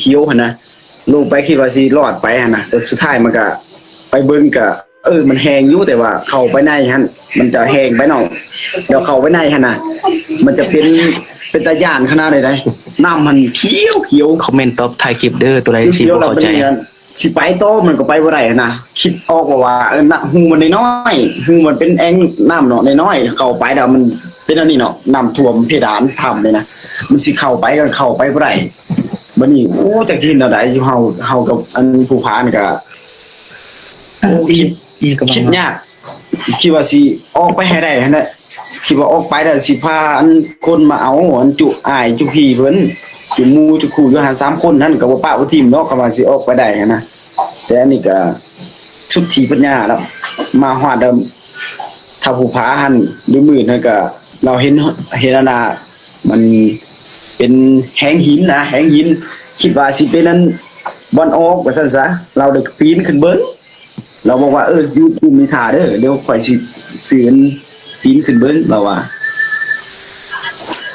เขียวๆหั่นนะ ลงไปคิดว่าสิรอดไปหั่นนะ แต่สุดท้ายมันก็ไปเบิ่งก็ เออ มันแห้งอยู่ แต่ว่าเข้าไปในหั่น มันจะแห้งไปเนาะ เดี๋ยวเข้าไปในหั่นนะ มันจะเป็น เป็นตาย่านขนาดใดๆ น้ำมันเขียวๆ คอมเมนต์ตอบท้ายคลิปเด้อ ตัวใดที่ เดี๋ยว บ่ เรา เข้า เป็น ใจ อย่างนั้น สิไปต่อมันก็ไปบ่ได้นะ คิดออกว่าว่าเออนะ ฮูมันน้อยๆ ฮูมันเป็นแอ่งน้ำเนาะ น้อยๆ เข้าไปแล้วมันเป็นอันนี้เนาะ น้ำท่วมเพดานถ้ำเลยนะ มันสิเข้าไปก็เข้าไปบ่ได้ บัดนี้ โอ้ จักสิเฮ็ดแนวใด อยู่เฮา เฮากับอันภูผานี่ก็ โอ้ คิด อีกกำลัง คิดยาก คิดว่าสิออกไปให้ได้หั่นแหละ คิดว่าออกไปแล้วสิพาอันคนมาเอา อันจุอ้ายจุพี่เพิ่น จุหมู่จุครูอยู่หั่นสามคนหั่น ก็บ่ปะบ่ถิ่มดอก คำว่าสิออกไปได้หั่นนะ แต่อันนี้ก็สุดที่ปัญญาแล้ว มาฮอดแล้ว ถ้าภูผาหั่น หรือมื้อหั่นก็ เราเห็น เห็นอันน่ะ มันเป็นแฮงหินนะ แฮงหิน คิดว่าสิเป็นอันบ่อนออกว่าซั่นซะ เราได้ปีนขึ้นเบิ่ง เราบอกว่า เออ อยู่ อยู่มีท่าเด้อ เดี๋ยวข่อยสิ สิปีนขึ้นเบิ่ง เราว่า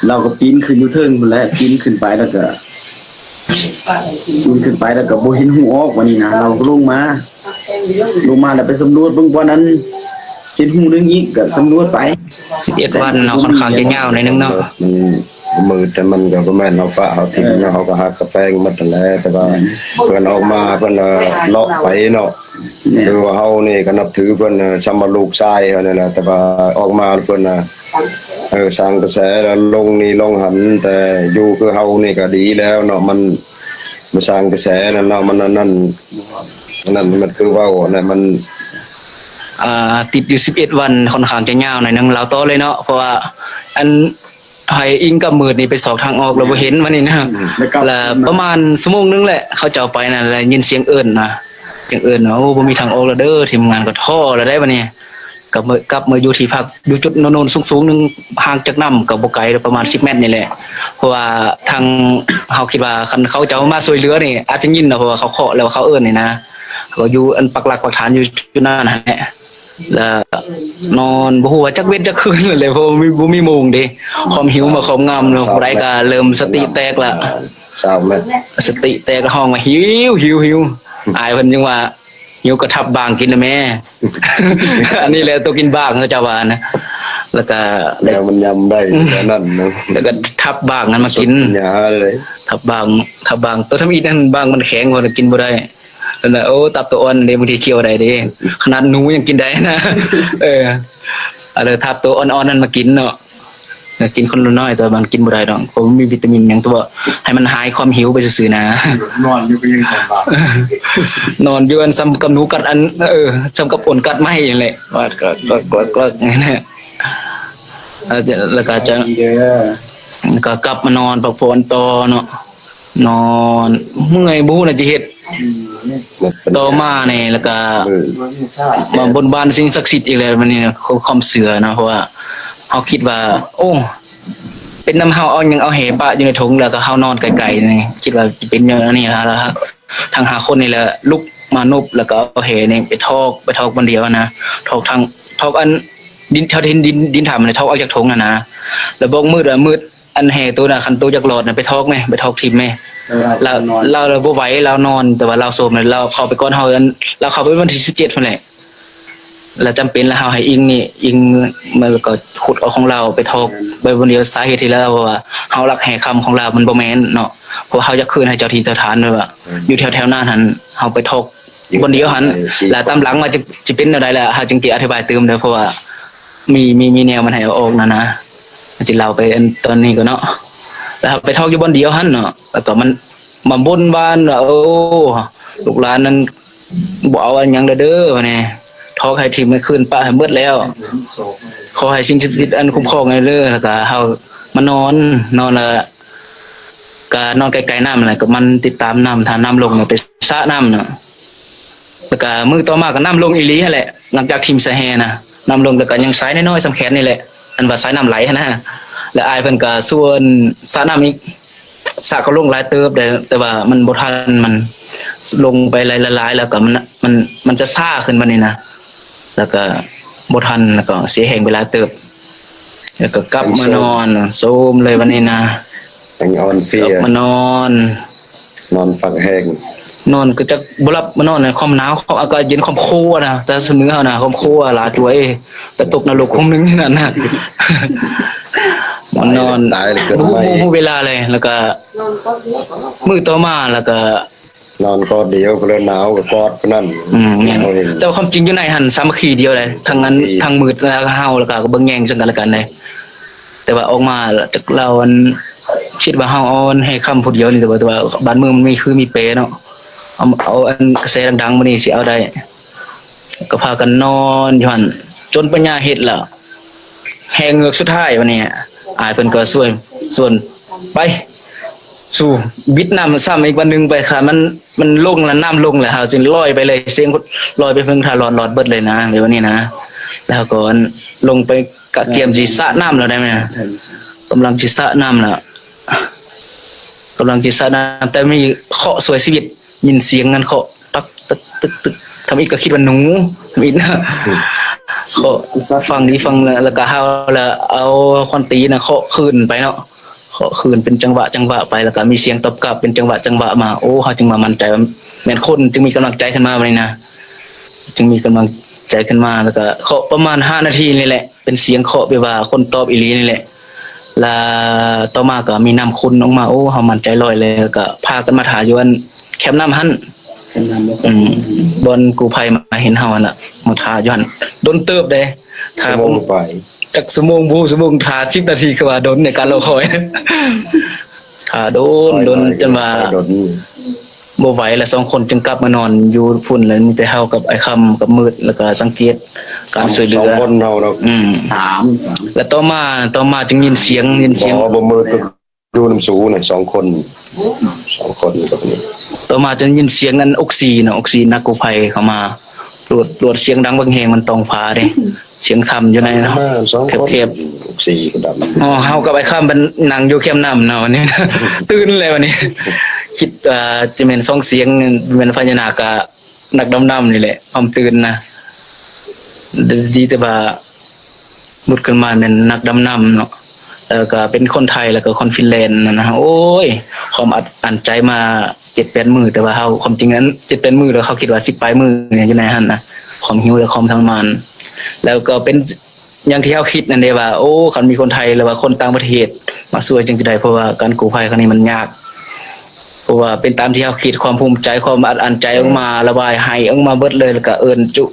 เราก็ปีนขึ้นอยู่เทิงพู้นแหละ ปีนขึ้นไปแล้วก็ ปีนขึ้นไปแล้วก็บ่เห็นฮูออก บัดนี้นะ เราก็ลงมา ลงมาแล้วไปสำรวจเบิ่งบ่อนนั้น เห็นฮูหนึ่งอีก ก็สำรวจไป สิบเอ็ดวันเนาะ ค่อนข้างจะยาวหน่อยนึงเนาะ มันมืด แต่มันก็บ่แม่นเฮาปะเฮาถิ่มเนาะ เฮาก็ฮักกะแพงหมดนั่นแหละ แต่ว่าเพิ่นออกมา เพิ่นน่ะเลาะไปเนาะ คือว่าเฮานี่ก็นับถือเพิ่นน่ะ ซำว่าลูกชายเฮานี่แหละ แต่ว่าออกมาเพิ่นน่ะ เออ สร้างกระแสแล้วลงนี่ลงหั้น แต่อยู่คือเฮานี่ก็ดีแล้วเนาะ มันบ่สร้างกระแสนั่นเนาะ มันอันนั้น อันนั้นมันคือเว้าอันนั้นมัน อ่า ติดอยู่สิบเอ็ดวัน ค่อนข้างจะยาวหน่อยนึง เล่าต่อเลยเนาะ เพราะว่า อัน ให้อิงกับมืดนี่ไปซอกทางออกแล้วบ่เห็น บัดนี้นะ แล้วก็ แล้วประมาณชั่วโมงนึงแหละ เขาเจ้าไปนั่นแหละ ยินเสียงเอิ้นนะ เสียงเอิ้นว่า โอ้ บ่มีทางออกแล้วเด้อ ทีมงานก็ท้อแล้วได้บัดนี้ กลับมากลับมาอยู่ที่พัก อยู่จุดโน่นๆสูงๆนึง ห่างจากน้ำก็บ่ไกล ประมาณสิบเมตรนี่แหละ เพราะว่าทาง เฮาคิดว่าคันเขาเจ้ามาช่วยเหลือนี่ อาจจะยินเนาะ เพราะว่าเขาเคาะแล้วเขาเอิ้นนี่นะ เขาอยู่อันปักหลักปักฐานอยู่จุดนั้นหั่นแหละ แล้วนอนบ่ฮู้ว่าจักเว็นจักคืนเลย เพราะว่าบ่มี บ่มีโมงเด้ ความหิวมาครอบงำเนาะ ผู้ใดก็เริ่มสติแตกละ ซาวเมตร สติแตกแล้วฮ้องว่า "หิว หิว หิว" อ้ายเพิ่นยังว่า "หิวก็ทับบางกินนะแม่" อันนี้แหละตัวกินบางเขาเจ้าว่านะ แล้วก็ แล้วมันยำได้แค่นั้นเนาะ แล้วก็ทับบางนั้นมากิน ยาเลย ทับบาง ทับบาง ตัวทำอิฐนั่นบางมันแข็ง พอกินบ่ได้ นั่นแหละ โอ้ ตับตัวอ่อนเด้ บางทีเคี้ยวได้เด้ ขนาดหนูยังกินได้นะ เออ เอาเลยทับตัวอ่อนๆนั่นมากินเนาะ เออ กินคนละน้อย แต่มันกินบ่ได้ดอก เพราะมันมีวิตามินหยังตัว ให้มันหายความหิวไปซื่อๆนะ นอนอยู่ก็ยังทำบาป นอนอยู่อันซ้ำกับหนูกัดอัน เออ ซ้ำกับอ่นกัดไม้นั่นแหละ ว่าก็ ก็ ก็ ก็ นั่นแหละ แล้วจะ แล้วก็จะ ดีเด้อ แล้วก็กลับมานอนพักผ่อนต่อเนาะ นอนเมื่อยบ่ฮู้น่ะสิเฮ็ด ต่อมานี่แล้วก็ มือ มาบนบานสิ่งศักดิ์สิทธิ์อีกแล้ว มันนี่ความเชื่อเนาะ เพราะว่าเฮาคิดว่า โอ้ เป็นนำเฮาเอาหยังเอาแหปะอยู่ในถุง แล้วก็เฮานอนไกลๆนี่ คิดว่าสิเป็นอย่างนี้ล่ะ แล้วทั้งห้าคนนี่แหละลุกมานุบ แล้วก็เอาแหนี่ไปถอก ไปถอกบนเดียวนะ ถอกทาง ถอกอันดิน แถวดิน ดิน ดินถ้ำนี่ ถอกออกจากถุงหั่นนะ แล้วบอกมืดว่ามืด อันแหตัวน่ะ คันตัวอยากรอดน่ะ ไปถอกแม่ ไปถอกถิ่มแม่ ลาว ลาว ลาวบ่ไหว ลาวนอน แต่ว่าลาวโซมน่ะ ลาวเข้าไปก่อนเฮา อัน ลาวเข้าไปวันที่สิบเจ็ดพุ้นแหละ แล้วจำเป็นแล้วเฮาให้อิงนี่ อิง มันก็ขุดเอาของลาวไปถอก ไปบนเดียว สาเหตุที่ลาวว่าเฮาลักแหคำของลาวมันบ่แม่นเนาะ เพราะเฮาอยากคืนให้เจ้าที่เจ้าทานด้วยว่า อยู่แถวๆนั้นหั่น เฮาไปถอกบนเดียวหั่น แล้วตามหลังว่าจะ จะเป็นแนวใดล่ะ เฮาจึงสิอธิบายเติมเด้อ เพราะว่า มี มี มีแนวมันให้เอาออกนะนะ สิเล่าไปอันตอนนี้ก็เนาะ แล้วไปถอกอยู่บนเดียวหั่นเนาะ แล้วก็มัน มาบนบานว่า โอ้ ลูกหลานนั้นบ่เอาอันหยังเด้อ ว่าแน่ ถอกให้ถิ่มให้คืนปะให้หมดแล้ว ขอให้สิ่งศักดิ์สิทธิ์อันคุ้มครองให้เด้อ แล้วก็เฮามานอน นอนแล้วก็นอนใกล้ๆน้ำนั่นแหละ ก็มันติดตามน้ำ ถ้าน้ำลงเนี่ยไปสระน้ำเนาะ แล้วก็มื้อต่อมาก็น้ำลงอีหลีหั่นแหละ หลังจากถิ่มใส่แหนะ น้ำลงแล้วก็ยังสายน้อยๆส่ำแขนนี่แหละ อันว่าสายน้ำไหลหั่นนะ แล้วอ้ายเพิ่นก็ชวนสระน้ำอีก สระก็ลงหลายเติบ แต่ แต่ว่ามันบ่ทัน มันลงไปหลายๆ แล้วก็มัน มัน มันจะซ่าขึ้นบัดนี้นะ แล้วก็บ่ทัน แล้วก็เสียแฮงไปหลายเติบ แล้วก็กลับมานอน โซมเลยบัดนี้นะ ยังอ่อนเพลี กลับ ย มานอน นอนฟักแหง นอนก็จักบ่หลับ มานอนในความหนาว ความอากาศเย็น ความครัวนะ แต่สมือเฮานะ ความครัวหลาจ้วย ไปตกนรกคงหนึ่งนั่นนะ มานอน ตายเลยเกิด บ่ ใหม่ ฮู้ บ่ฮู้เวลาเลย แล้วก็มื้อต่อมา แล้วก็ นอนกอดเดียวก็เลยหนาวก็กอดคนนั้น อืม แม่น เอาเอง แต่ว่าความจริงอยู่ในหั่นสามัคคีเดียวเลย ทั้งนั้น สามัคคี ทั้งมืดแล้วก็เฮา แล้วก็เบิ่งแยงซึ่งกันและกันเลย แต่ว่าออกมาจากลาวอัน คิดว่าเฮาเอาอันแหคำผู้เดียวนี่ แต่ว่า แต่ว่าบ้านเมืองมันมีคือมีแปรเนาะ เอา เอาอันกระแสดังๆมื้อนี้สิเอาได้ ก็พากันนอนอยู่หั่น จนปัญญาเฮ็ดแล้ว แหเงือกสุดท้ายบัดนี้ อ้ายเพิ่นก็ชวน ชวน ไป สู่ บิดน้ำซ้ำอีกวันหนึ่งไปค่ะ มัน มันลงแล้ว น้ำลงแล้ว เฮาจึงลอยไปเลย เสียงลอยไปเพิ่งท่าหลอด หลอดเบิดเลยนะ เดี๋ยวนี้นะ แล้วก็ลงไปกะเตรียมสิสระน้ำแล้วได้ไหม กำลังสิสระน้ำแล้ว กำลังสิสระน้ำ แต่มีเคราะห์ช่วยชีวิต ยินเสียงนั่นเคาะ ตักตึกตึกตึก ทำอิดก็คิดว่าหนู ทำอิดนะ เคาะ ฟังดีฟังแล้ว แล้วก็เฮาแล้วเอาคอนตีนะเคาะคืนไปเนาะ เคาะคืนเป็นจังหวะจังหวะไป แล้วก็มีเสียงตอบกลับเป็นจังหวะจังหวะมา โอ้ เฮาจึงมามั่นใจว่าแม่นคน จึงมีกำลังใจขึ้นมาบัดนี้นะ จึงมีกำลังใจขึ้นมา แล้วก็เคาะประมาณห้านาทีนี่แหละ เป็นเสียงเคาะแบบว่าคนตอบอีหลีนี่แหละ แล้วต่อมาก็มีน้ำขุ่นออกมา โอ้ เฮามั่นใจร้อยเลย แล้วก็พากันมาถ่าอยู่อันแคมป์น้ำหั่น เป็นนำบ่ อืม บอนกู้ภัยมาเห็นเฮาหั่นน่ะ มาถ่าอยู่หั่น โดนเติบเด้ ชั่วโมงไป จักชั่วโมงบ่ฮู้ ชั่วโมงถ่าสิบนาที คือว่าโดนในการรอคอย ถ่าโดน โดนจนว่า โดน บ่ไหวแล้ว สองคนจึงกลับมานอนอยู่พุ้น แล้วมีแต่เฮากับอ้ายคำกับมืด แล้วก็สังเกตการช่วยเหลื สอง อ คนเฮาเนาะ อืม สามสาม แล้วต่อมา ต่อมาจึงยินเสียง ยินเสียง บ่บ่มืดก็อยู่นำสูน่ะสองคน สองคนกับนี่ ต่อมาจึงยินเสียงอันออกซิเนาะ ออกซินักกู้ภัยเข้ามา ตรวจ ตรวจเสียงดังบักแฮง มันต้องฟ้าเด้ เสียงค่ำอยู่ในเนาะ มาสองคน แคบ สี่ก็ดำ อ๋อ เฮากับอ้ายคำมันนั่งอยู่แคมป์น้ำเนาะ วันนี้ ตื่นเลยวันนี้ คิดว่าจะแม่นสองเสียง แม่นพญานาคกับนักดำน้ำนี่แหละ ความตื่นนะ ดีแต่ว่า บุดขึ้นมาแม่นนักดำน้ำเนาะ แล้วก็เป็นคนไทย แล้วก็คนฟินแลนด์นะนะ โอ้ย ความอัดอั้นใจมาเจ็ดแปดมื้อ แต่ว่าเฮา ความจริงนั้นเจ็ดแปดมื้อ แล้วเขาคิดว่าสิบปลายมื้อเนี่ย อยู่ในหั่นนะ ความหิวและความทรมาน แล้วก็เป็นอย่างที่เฮาคิดนั่นเด้ว่า โอ้ คันมีคนไทย หรือว่าคนต่างประเทศ มาช่วยจังสิได้ เพราะว่าการกู้ภัยครั้งนี้มันยาก เพราะว่าเป็นตามที่เฮาคิด ความภูมิใจ ความอัดอั้นใจออกมา ระบายไห้ออกมาเบิดเลย แล้วก็เอิ้นจุ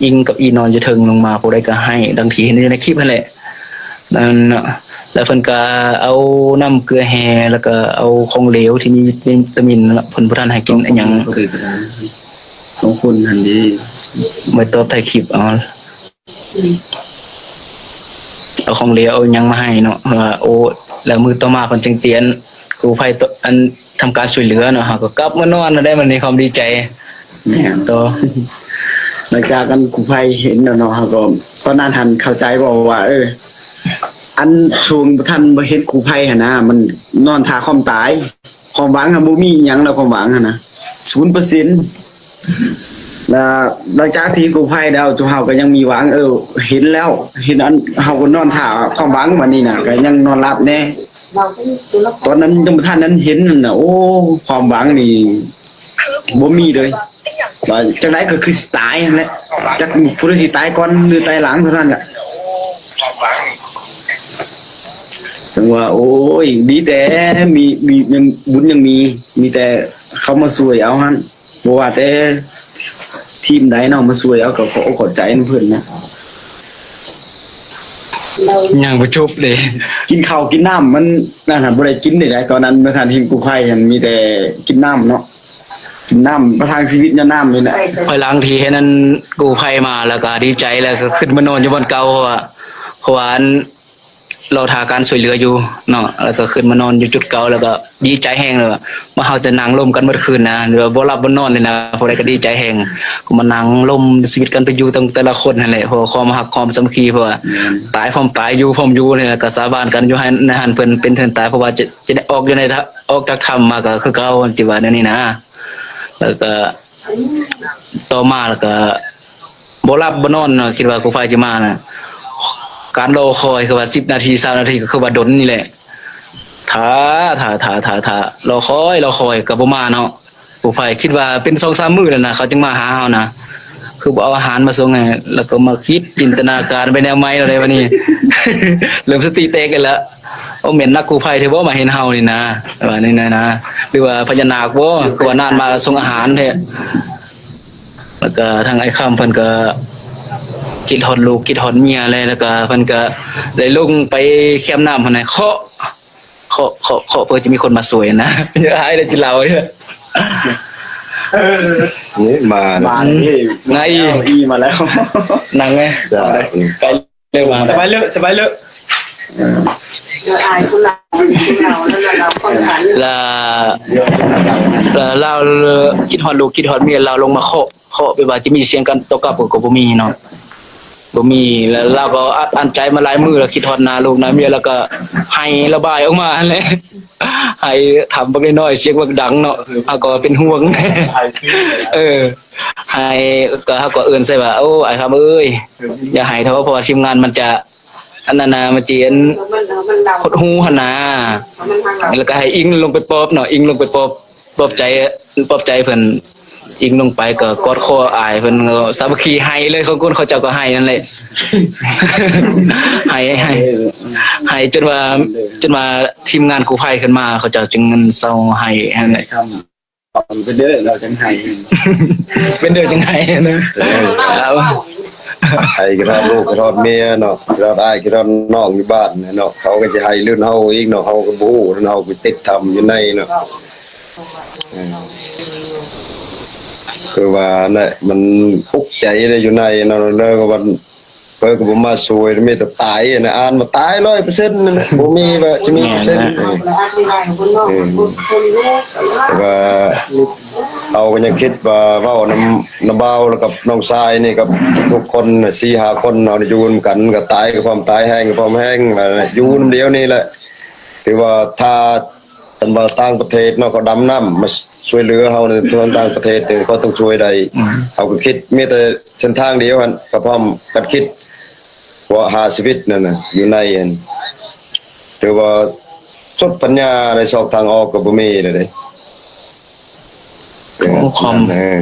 อิงกับอีนอนอยู่เทิงลงมา ผู้ใดก็ไห้ ดังที่เห็นอยู่ในคลิปหั่นแหละ นั่นน่ะ แล้วเพิ่นก็เอาน้ำเกลือแห่ แล้วก็เอาของเหลวที่มีวิตามินนั่นล่ะ เพิ่นบ่ทันให้กินอิหยัง ก็คือสองคนนั่นเด้ ไว้ตอบท้ายคลิปเอา เอาของเหลวเอาหยังมาให้เนาะ ว่า โอ้ แล้วมื้อต่อมาเพิ่นจึงเตียนกู้ภัย อันทำการช่วยเหลือเนาะ เฮาก็กลับมานอนได้ มันมีความดีใจ แม่น ต่อ หลังจากกันกู้ภัยเห็นแล้วเนาะ เฮาก็ ตอนนั้นหั้นเข้าใจบ่ว่า เออ อันช่วงบ่ทันบ่เห็นกู้ภัยหั้นนะ มันนอนท่าความตาย ความหวังหั้นบ่มีอิหยังแล้ว ความหวังหั้นนะ ศูนย์เปอร์เซ็นต์ แล้วหลังจากที่กู้ภัยแล้ว เฮาก็ยังมีหวัง เออ เห็นแล้ว เห็นอัน เฮาก็นอนท่าความหวัง บัดนี้นะ ก็ยังนอนหลับแน่ ตอนนั้นยังบ่ทันนั้นเห็นนั่นน่ะ โอ้ ความหวังนี่บ่มีเลย ว่าจังใดก็คือสิตายหั้นแหละ จักผู้ใดสิตายก่อนหรือตายหลังเท่านั้นแหละ จังว่า โอ้ย ดีแต่มี มี ยัง บุญยังมี มีแต่เขามาช่วยเอาหั้น บ่ว่าแต่ทีมใดเนาะ มาช่วยเอา ก็ขอขอบใจนำเพิ่นนะ ยังบ่จบเลย กินข้าวกินน้ำมันนั่นน่ะ บ่ได้กินได้ ตอนนั้นบ่ทันเห็นกู้ภัยหั้น มีแต่กินน้ำเนาะ กินน้ำ ประทังชีวิตย้อนน้ำนี่แหละ ภายหลังที่เห็นอันกู้ภัยมา แล้วก็ดีใจ แล้วก็ขึ้นมานอนอยู่บ่อนเก่า เพราะว่า เพราะว่าอัน รอท่าการช่วยเหลืออยู่เนาะ แล้วก็ขึ้นมานอนอยู่จุดเก่า แล้วก็ดีใจแฮงเลยว่า มาเฮาจะนั่งลมกันเบิดคืนนะ หรือว่าบ่หลับบ่นอนเลยนะ ผู้ใดก็ดีใจแฮง ก็มานั่งลมชีวิตกันไปอยู่ตั้งแต่ละคนนั่นแหละ เพราะว่าความฮักความสามัคคี เพราะว่า แม่น ตายพร้อมตาย อยู่พร้อมอยู่นี่แหละ ก็สาบานกันอยู่ให้ในหั้น เพิ่นเป็นเพิ่นตาย เพราะว่าจะ จะได้ออกอยู่ในถ้ำ ออกจากถ้ำมาก็คือเก่า สิว่าแนวนี้นะ แล้วก็ ต่อมาแล้วก็บ่หลับบ่นอนเนาะ คิดว่ากู้ภัยสิมานะ การรอคอยคือว่าสิบนาที ซาวนาที ก็คือว่าดนนี่แหละ ท่า ท่า ท่า ท่า ท่า รอคอย รอคอย ก็บ่มาเนาะ กู้ภัยคิดว่าเป็นสองสามมื้อแล้วนะ เขาจึงมาหาเฮานะ คือบ่เอาอาหารมาส่งให้ แล้วก็มาคิดจินตนาการไปแนวใหม่แล้วเด้บัดนี้ เริ่มสติแตกกันแล้ว โอ้ แม่นนักกู้ภัยแท้บ่มาเห็นเฮานี่นะ ว่านี่นะนะ หรือว่าพญานาคบ่ คือว่านานมาส่งอาหารแท้ แล้วก็ทางอ้ายคำเพิ่นก็คิดฮอดลูกคิดฮอดเมียเลย แล้วก็เพิ่นก็ได้ลงไปแคมน้ำหั้นนะ เคาะ เคาะ เคาะ เคาะ เพื่อจะมีคนมาช่วยนะ เดี๋ยวหายแล้วจะเล่าเด้อ เออ นี่มา มาแล้วพี่ ไง อีมาแล้ว นั่งไง ใช่ ไปเลยมา สบายเลย สบายเลย เดี๋ยวอายสุดละ เรา แล้วเราคนขัน แล้ว แล้วลาวคิดฮอดลูกคิดฮอดเมีย ลาวลงมาเคาะ เคาะ แบบว่าจะมีเสียงกันตอบกลับก็ ก็บ่มีเนาะ บ่มี แล้วลาวก็อัดอั้นใจมาหลายมื้อแล้ว คิดฮอดหน้าลูกหน้าเมีย แล้วก็ไห้ระบายออกมาหั้นแหละ ไห้ทำบักน้อยๆ เสียงบักดังเนาะ เฮาก็เป็นห่วง เออ ไห้ ก็เฮาก็เอิ้นใส่ว่า โอ้ อ้ายคำเอ้ย อย่าไห้เถาะ เพราะว่าทีมงานมันจะ อันนั้นนะ มันสิอัน มัน มันเดา หดหู่หั้นนะ มันทางเรา แล้วก็ให้อิงลงไปปลอบเนาะ อิงลงไปปลอบ ปลอบใจ ปลอบใจเพิ่น อิงลงไปก็กอดคออ้ายเพิ่น ก็สามัคคีไห้เลย ของคนเขาเจ้าก็ไห้นั่นแหละ ไห้ ไห้ ไห้จนว่า จนว่าทีมงานกู้ภัยขึ้นมา เขาเจ้าจึงเซาไห้นั่นแหละ เป็นเด้อเราจังไห้ เป็นเด้อจังไห้นะ เออ ครับ ไห้คิดฮอดลูกคิดฮอดเมียเนาะ คิดฮอดอ้ายคิดฮอดน้องอยู่บ้านเนาะ เขาก็สิไห้รุ่นเฮาอีกเนาะ เฮาก็บ่ฮู้ รุ่นเฮาไปติดถ้ำอยู่ในเนาะ เออ คือว่านั่นแหละ มันอุกใจเลยอยู่ในเนาะ แล้วก็วัน เพิ่นก็บ่มาช่วย มีแต่ตายนะ อ่านมาตายร้อยเปอร์เซ็นต์นั่นแหละ บ่มีว่าจะมีเปอร์เซ็นต์ เออ แต่ว่าเฮาก็ยังคิดว่าเว้านำ นำบ่าวแล้วกับน้องชายนี่ กับทุกคนน่ะ สี่ห้าคน เฮาอยู่นำกัน ก็ตายกับพร้อมตาย แฮงกับพร้อมแฮง ว่าอยู่นำเดียวนี่แหละ ถือว่าถ้า คันว่าต่างประเทศเนาะ เขาดำน้ำมาช่วยเหลือเฮาในทางต่างประเทศเนี่ย เขาต้องช่วยได้ อืม เฮาก็คิดมีแต่เส้นทางเดียวหั่น ก็พร้อมกันคิด ว่าหาชีวิตนั่นน่ะ อยู่ในหั่น ถือว่าสุดปัญญา ในซอกทางออกก็บ่มีเลยเด้ โอ้ ความ เออ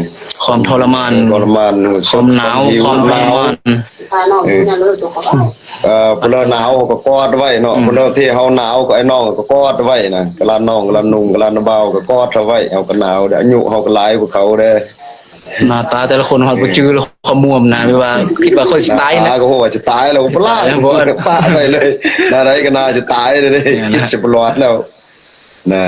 ความทรมาน ทรมาน ความหนาว ความหิว ความทรมาน หนาว เออ เอ่อ ผู้ใดหนาวก็กอดไว้เนาะ อืม ผู้ใดที่เฮาหนาวก็ไอ้น้องก็กอดไว้นะ กะลาน้อง กะลานุ่ง กะลาน้าบ่าวก็กอดเอาไว้ เฮาก็หนาวเด้อ อายุเฮาก็หลายกว่าเขาเด้อ หน้าตาแต่ละคนฮอดบ่จือเลย ความม่วมนะ หรือว่าคิดว่าคนสิตายนะ หน้าตาก็โหว่าสิตายแล้ว บ่ลา บ่ ปะไปเลย หน้าใดก็น่าสิตายเลยเด้ เนี่ยนะ คิดสิบ่รอดแล้ว นะ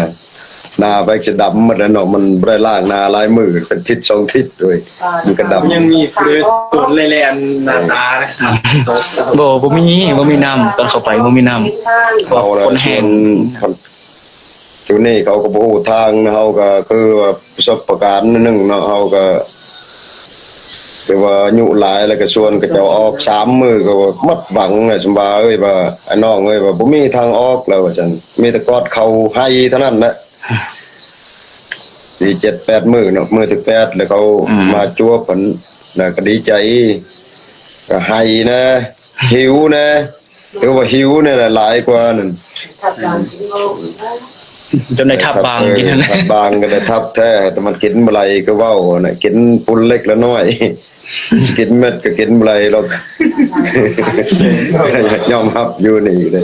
หน้าไปจะดำหมดแล้วเนาะ มันบ่ได้ล้างหน้าหลายมื้อ เป็นทิศสองทิศเว้ย มันก็ดำ ยังมีเฟรชสวนเลยแหละอันหน้าตา บ่บ่มีบ่มีน้ำ ตอนเข้าไปบ่มีน้ำ เขาละ คนแห้ง ส่วนอยู่นี่เขาก็บ่ฮู้ทางนะ เฮาก็คือว่าประสบการณ์หนึ่งเนาะ เฮาก็คือว่าอายุหลายแล้วก็ชวนเขาเจ้าออกสามมื้อก็ว่าหมดหวังเลย สำบายเอ้ย ว่าไอ้น้องเอ้ย ว่าบ่มีทางออกแล้ว ว่าซั่น มีแต่กอดเขาไห้เท่านั้นแหละ ดีเจ็ดแปดมื้อเนาะ มื้อที่แปดแล้วเขา อืม มาจวบกัน แล้วก็ดีใจ ก็ไห้นะ หิวนะ ถือว่าหิวเนี่ยแหละหลายกว่านั่น จนได้ทับบางกินนั่น ทับบางก็ได้ทับแท้ แต่มันกินบ่ไหลก็เว้านะ กินปุนเล็กละน้อย สิกินเม็ดก็กินบ่ไหลหรอก ยอมรับอยู่นี่เลย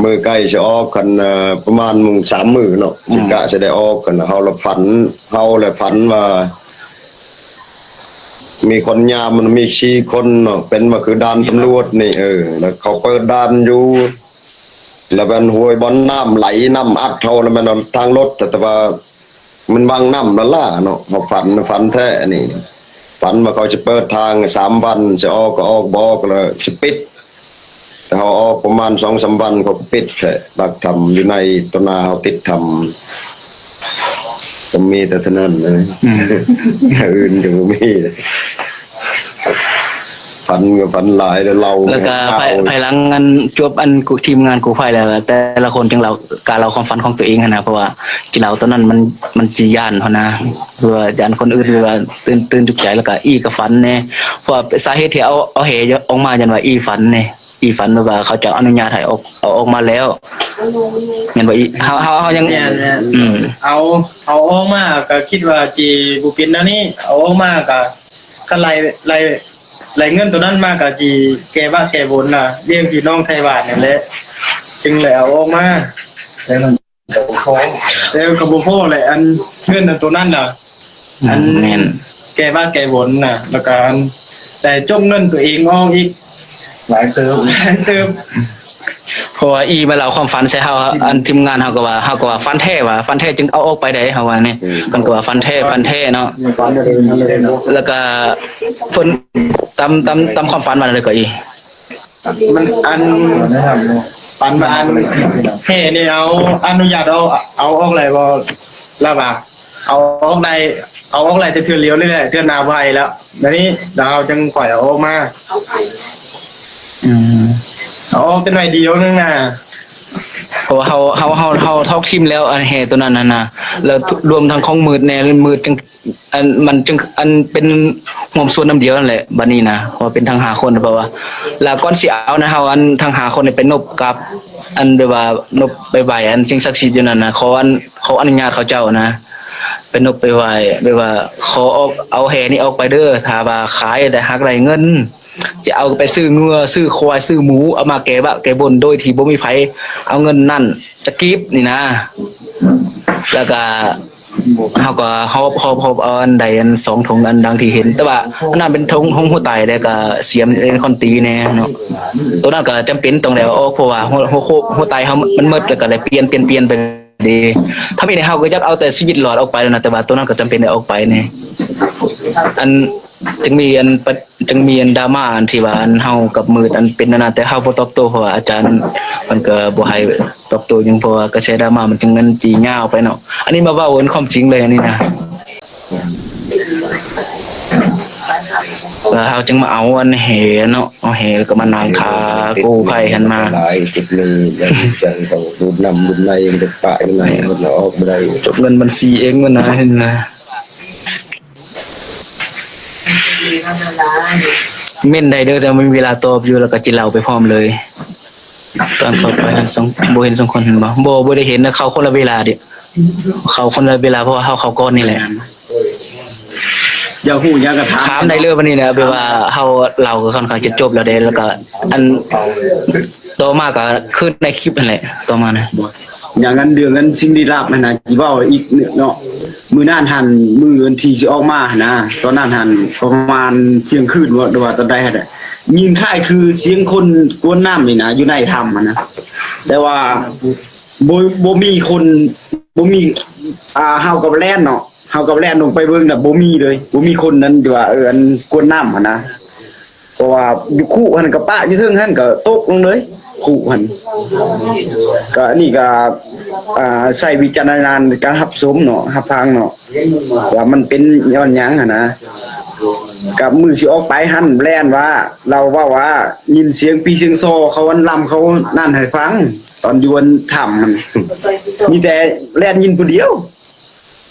มื้อใกล้สิออกกัน เอ่อ ประมาณมื้อสามมื้อเนาะ สิกะสิได้ออกกัน เฮาละฝัน เฮาละฝันว่า มีคนยามมันมีสี่คนเนาะ เป็นมาคือด่านตำรวจนี่ เออ แล้วเขาเปิดด่านอยู่ แล้วเป็นห้วยบ่อนน้ำไหลน้ำอัดเฮาแล้วแม่นทางรถ แต่ว่ามันบังน้ำละล่าเนาะ เฮาฝัน ฝันแท้นี่ ฝันว่าเขาจะเปิดทางสามวัน จะออกก็ออก บ่ออกแล้วจะปิด แต่เฮาออกประมาณสองสามวันเขาก็ปิดแท้ หลักธรรมอยู่ในต้นนาเฮาติดธรรม ก็มีแต่เท่านั้นนะ อืม อย่างอื่นก็บ่มี ฝันก็ฝันหลายแล้วเล่า แล้วก็ เล่า ภายภายหลังอันจบอันกู้ทีมงานกู้ภัยแล้ว แต่ละคนจึงเล่าการเล่าความฝันของตัวเองหั้นนะ เพราะว่ากินเหล้าตอนนั้นมันมันจีย่านเขานะ เพื่อย้านคนอื่นหรือว่าตื่นตื่นจุกใจ แล้วก็อีก็ฝันแน่ เพราะว่าสาเหตุที่เอาเอาแหออกมาย้อนว่าอีฝันแน่ อีฝันว่าเขาจะอนุญาตให้ออกเอาออกมาแล้ว แม่นบ่อี เฮาเฮาเฮายัง แม่นแม่น อืม เอาเอาออกมาก็คิดว่าจีบ่เป็นแนวนี้ เอาออกมาก็คันไล่ไล่ไล่เงินตัวนั้นมาก็จีแก้บ้านแก้บนน่ะเลี้ยงพี่น้องไทบ้านนั่นแหละ จึงเลยเอาออกมา แล้วมันก็บ่พอ แล้วก็บ่พอแหละอันเงินอันตัวนั้นน่ะ อัน แม่น แก้บ้านแก้บนน่ะ แล้วก็อันได้จกเงินตัวเองออกอีก หลายเติม เติม เพราะว่าอีมาเล่าความฝันใส่เฮา อันทีมงานเฮาก็ว่าเฮาก็ว่าฝันแท้ว่าฝันแท้จึงเอาออกไปได้เฮาว่านี่ อืม มันก็ว่าฝันแท้ฝันแท้เนาะ มันฝันอะไรมันเลยเนาะ แล้วก็เพิ่นตามตามตามความฝันว่าอะไรก็อี มันอัน มันได้ทำเนาะ ปันบานแห่นี่เอาอนุญาตเอาเอาออกเลยบ่ละบ่าเอาออกได้เอาออกได้แต่เทื่อเดียวนี่แหละเทื่อหน้าบ่ให้แล้วเดี๋ยวนี้เดี๋ยวเฮาจังปล่อยเอาออกมา อืม เอาออกแต่หน่อยเดียวนึงน่ะ เพราะว่าเฮาเฮาเฮาเฮาทอกทีมแล้วอันแห่ตัวนั้นน่ะนะแล้วรวมทั้งของมืดแน่มืดจังอันมันจังอันเป็นห่วมส่วนน้ำเดียวนั่นแหละบัดนี้นะเพราะว่าเป็นทั้งห้าคนเพราะว่า แล้วก่อนสิเอานะเฮาอันทั้งห้าคนนี่ไปนบกับ อันแบบว่านบไปไหว้อันสิ่งศักดิ์สิทธิ์อยู่นั่นนะขออันขออนุญาตเขาเจ้านะไปนบไปไหว้แบบว่าขอออกเอาแห่นี่ออกไปเด้อถ้าว่าขายได้หักได้เงิน จะเอาไปซื้องัวซื้อควายซื้อหมูเอามาแก้บะแก้บนโดยที่บ่มีไผเอาเงินนั่นจะกีบนี่นะ แล้วก็เฮาก็หอบหอบหอบเอาอันใดอันสองถุงอันดังที่เห็น แต่ว่าอันนั้นเป็นถุงของหัวไตแล้วก็เสียมเป็นคนตีแน่เนาะตัวนั้นก็จำเป็นต้องได้เอาออกเพราะว่าหัวหัวโคหัวไตเฮามันหมดแล้วก็เลยเปลี่ยนเปลี่ยนเปลี่ยนไปเด้ถ้ามีในเฮาก็อยากเอาแต่ชีวิตรอดออกไปแล้วนะแต่ว่าตัวนั้นก็จำเป็นได้ออกไปแน่อันจึงมีอันปะ จังมีอันดราม่าอันที่ว่าอันเฮากับมืดอันเป็นนั่นนะแต่เฮาบ่ตอบโต้เพราะว่าอาจารย์มันก็บ่ให้ตอบโต้หยังเพราะว่ากระแสดราม่ามันจังนั้นจียาวไปเนาะอันนี้มาเว้าอันความจริงเลยอันนี้นะแล้วเฮาจึงมาเอาอันแหเนาะเอาแหแล้วก็มานั่งขากู้ภัยหันมา หลายจุดหนึ่งอย่างจังเขาดูดน้ำดูดในมันไปปะอยู่ในมันออกบ่ได้ จบเงินบัญชีเองมันนะเห็นนะ เม่นได้เด้อแต่มีเวลาตอบอยู่แล้วก็จิเล่าไปพร้อมเลย ตอนเข้าไปหันสองบ่เห็นสองคนเห็นบ่บ่บ่ได้เห็นนะเขาคนละเวลาเด้เขาคนละเวลาเพราะว่าเขาเขาก่อนนี่แหละ อยากฮู้อยากกระถาม ถามได้เลยวันนี้นะแบบว่าเขาเล่าก็ค่อนข้างจะจบแล้วเด้แล้วก็ อันต่อมาก็คือในคลิปนั่นแหละต่อมานะ อย่างนั้นเรื่องนั้นสิ่งลี้ลับนั่นนะที่เว้าอีกเนาะมื้อนั้นหันมื้อวันที่สิออกมาหั่นนะตอนนั้นหันประมาณเที่ยงคืนว่าหรือว่าตอนใดหั่นน่ะยินคล้ายคือเสียงคนกวนน้ำนี่นะอยู่ในถ้ำหั่นนะแต่ว่า บ่บ่มีคน บ่มี อ่า เฮากับแล่นเนาะ เฮากับแล่นลงไปเบิ่งน่ะ บ่มีเลย บ่มีคนนั้นที่ว่า เออ อันกวนน้ำหั้นนะ เพราะว่าอยู่คุหั้นก็ปะอยู่เทิงหั้นก็ตกลงเลย คุหั้น ก็อันนี้ก็ อ่า ใช้วิจารณญาณในการรับชมเนาะ รับฟังเนาะ ว่ามันเป็นย้อนหยังหั้นนะ กับมื้อสิออกไปหั้นแล่นว่า ลาวเว้าว่า ยินเสียงปี่เสียงซอเขาอันลำเขานั่นให้ฟัง ตอนอยู่อันถ้ำหั้น มีแต่แล่นยินผู้เดียว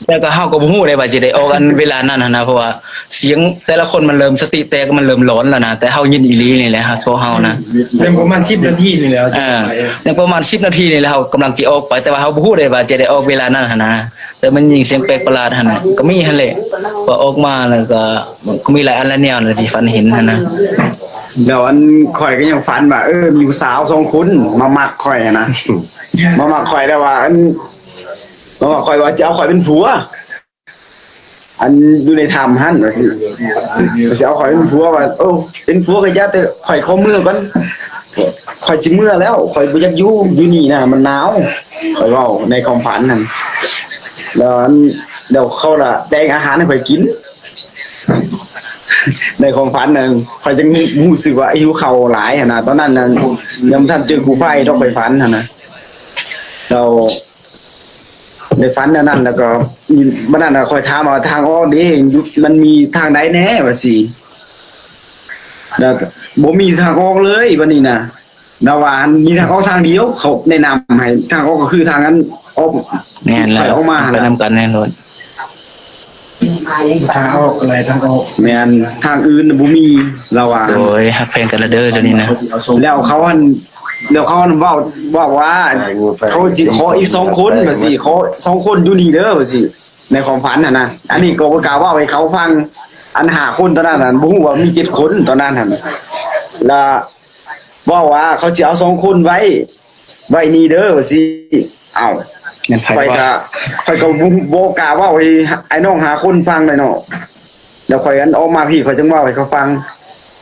แต่ก็เฮาก็บ่ฮู้ได้ว่าสิได้ออกอันเวลานั้นหั้นนะ เพราะว่าเสียงแต่ละคนมันเริ่มสติแตก มันเริ่มหลอนแล้วนะ แต่เฮายินอีหลีนี่แหละ เฮา เฮานะ ยังประมาณสิบนาทีนี่แหละ เออ ยังประมาณสิบนาทีนี่แหละ เฮากำลังสิออกไป แต่ว่าเฮาบ่ฮู้ได้ว่าจะได้ออกเวลานั้นหั้นนะ แต่มันยินเสียงแปลกประหลาดหั้นนะ ก็มีหั้นแหละ พอออกมาแล้วก็ ก็มีหลายอันหลายแนวเลยที่ฝันเห็นหั้นนะ แล้วอันข่อยก็ยังฝันว่า เออ มีผู้สาวสองคนมามักข่อยหั้นนะ มามักข่อยแล้วว่า อัน มามักข่อยว่าจะเอาข่อยเป็นผัว อันอยู่ในถ้ำหั้นว่าสิ ว่าสิเอาข่อยเป็นผัวว่า โอ้ เป็นผัวก็อย่า แต่ข่อยขอเมือก่อน ข่อยสิเมือแล้ว ข่อยบ่อยากอยู่ อยู่นี่นะมันหนาว ข่อยเว้าในความฝันหั้น แล้วอัน แล้วเขาละแต่งอาหารให้ข่อยกิน ในความฝันน่ะ ข่อยจั่งรู้สึกว่าหิวข้าวหลายหั้นนะ ตอนนั้นน่ะ ยังบ่ทันเจอกู้ภัยดอก ข่อยฝันหั้นนะ แล้วในฝันอันนั้น แล้วก็ บัดนั้นน่ะ ข่อยถามว่า ทางออกเด้ มันมีทางใดแน่ ว่าสิ แล้วบ่มีทางออกเลยบัดนี้นะ ลาวว่ามีทางออกทางเดียว เขาแนะนำให้ ทางออกก็คือทางนั้น ออก แม่นแล้ว ข่อยออกมา ไปนำกันแน่นอน ทางออกอะไรทางออก แม่น ทางอื่นน่ะบ่มี ลาวว่า โดยฮักแพงกันละเด้อเดี๋ยวนี้นะ แล้วเขาหั้น แล้วเขาหั้นเว้า เว้าว่า เขาสิขออีกสองคน ว่าสิ ขอสองคนอยู่นี่เด้อ ว่าสิ ในความฝันหั้นนะ อันนี้ก็บ่กล้าเว้าให้เขาฟัง อันห้าคนตอนนั้นน่ะ บ่ฮู้ว่ามีเจ็ดคนตอนนั้นหั้น แล้วเว้าว่าเขาสิเอาสองคนไว้ ไว้นี่เด้อ ว่าสิ เอ้า แม่นไผ ข่อย ว่า ก็ ข่อยก็บ่ บ่กล้าเว้าให้ไอ้น้องห้าคนฟังเลยเนาะ แล้วข่อยอันออกมาพี้ ข่อยจั่งเว้าให้เขาฟัง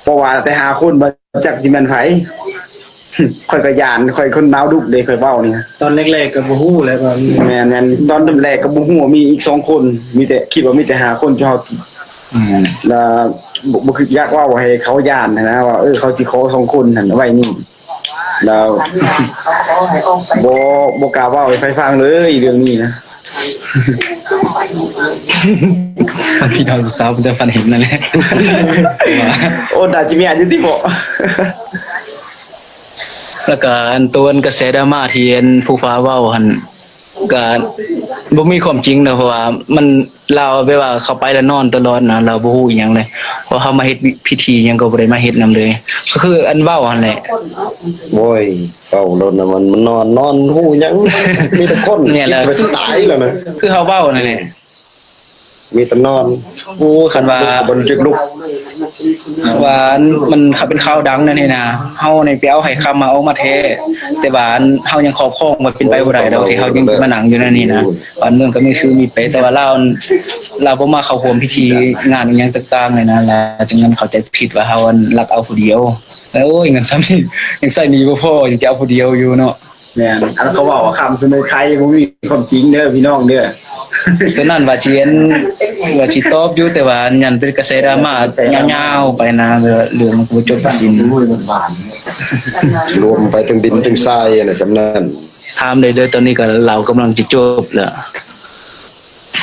เพราะว่าแต่ห้าคนบ่จักสิแม่นไผ ข่อยก็ย้าน ข่อยคนหนาวดุเด้ ข่อยเว้านี่ ตอนแรกๆก็บ่ฮู้แล้วก็ แม่นๆ ตอนแรกก็บ่ฮู้ว่ามีอีกสองคน มีแต่ คิดว่ามีแต่ห้าคนที่เฮา อืม แล้วบ่ บ่คิดอยากเว้าให้เขาย้านหั้นนะ ว่า เออ เขาสิขอสองคนหั้นไว้นี่ แล้ว บ่ บ่กล้าเว้าให้ไผฟังเลยเรื่องนี้นะ พี่น้องสาวเพิ่นจะฝันเห็นนั่นแหละ โอ้ น่าสิแม่นอยู่ติบ่ แล้วก็อันตัวกระแสดราม่าที่อันผู้ฟ้าเว้าหั่น ก็บ่มีความจริงนะ เพราะว่ามัน ลาวแบบว่าเขาไปแล้วนอนตลอดนะ ลาวบ่ฮู้อิหยังเลย เพราะเฮามาเฮ็ดพิธีหยังก็บ่ได้มาเฮ็ดนำเลย ก็คืออันเว้าหั่นแหละ โอ้ย เว้าโลดนะ มัน มันนอน นอนฮู้หยัง มีแต่คน เนี่ยแหละ คิดว่าสิตายแล้วนะ คือเฮาเว้านั่นแหละ มีแต่นอน โอ้ คันว่า บ่ได้ลุก ว่ามัน คันเป็นข่าวดังนั่นนี่นะ เฮานี่ไปเอาไห้คำมาออกมาแท้ แต่ว่าเฮายังครอบครองไว้เป็นไปบ่ได้ดอก ที่เฮายังมานั่งอยู่นั่นนี่นะ บ้านเมืองก็มีคือมีไป แต่ว่าลาว ลาวบ่มาเข้าร่วมพิธีงานอิหยังต่างๆเลยนะ ลาวจึงเข้าใจผิดว่าเฮาลักเอาผู้เดียว แล้ว โอ้ย เงินส่ำนี้ยังใช้หนี้บ่พอ ยังจะเอาผู้เดียวอยู่เนาะ แม่น อันเขาเว้าว่าคำเสนอไข่บ่มีความจริงเด้อพี่น้องเด้อ ตัวนั้นว่าสิอัน ว่าสิตอบอยู่ แต่ว่าอันนั้นเป็นกระแสดราม่ายาวๆไปนะ เรื่องมันก็บ่จบบ่สิ้น รวมไปถึงดินถึงทรายนะ สำนั้น ถามได้เด้อ ตอนนี้ก็ลาวกำลังจะจบแล้ว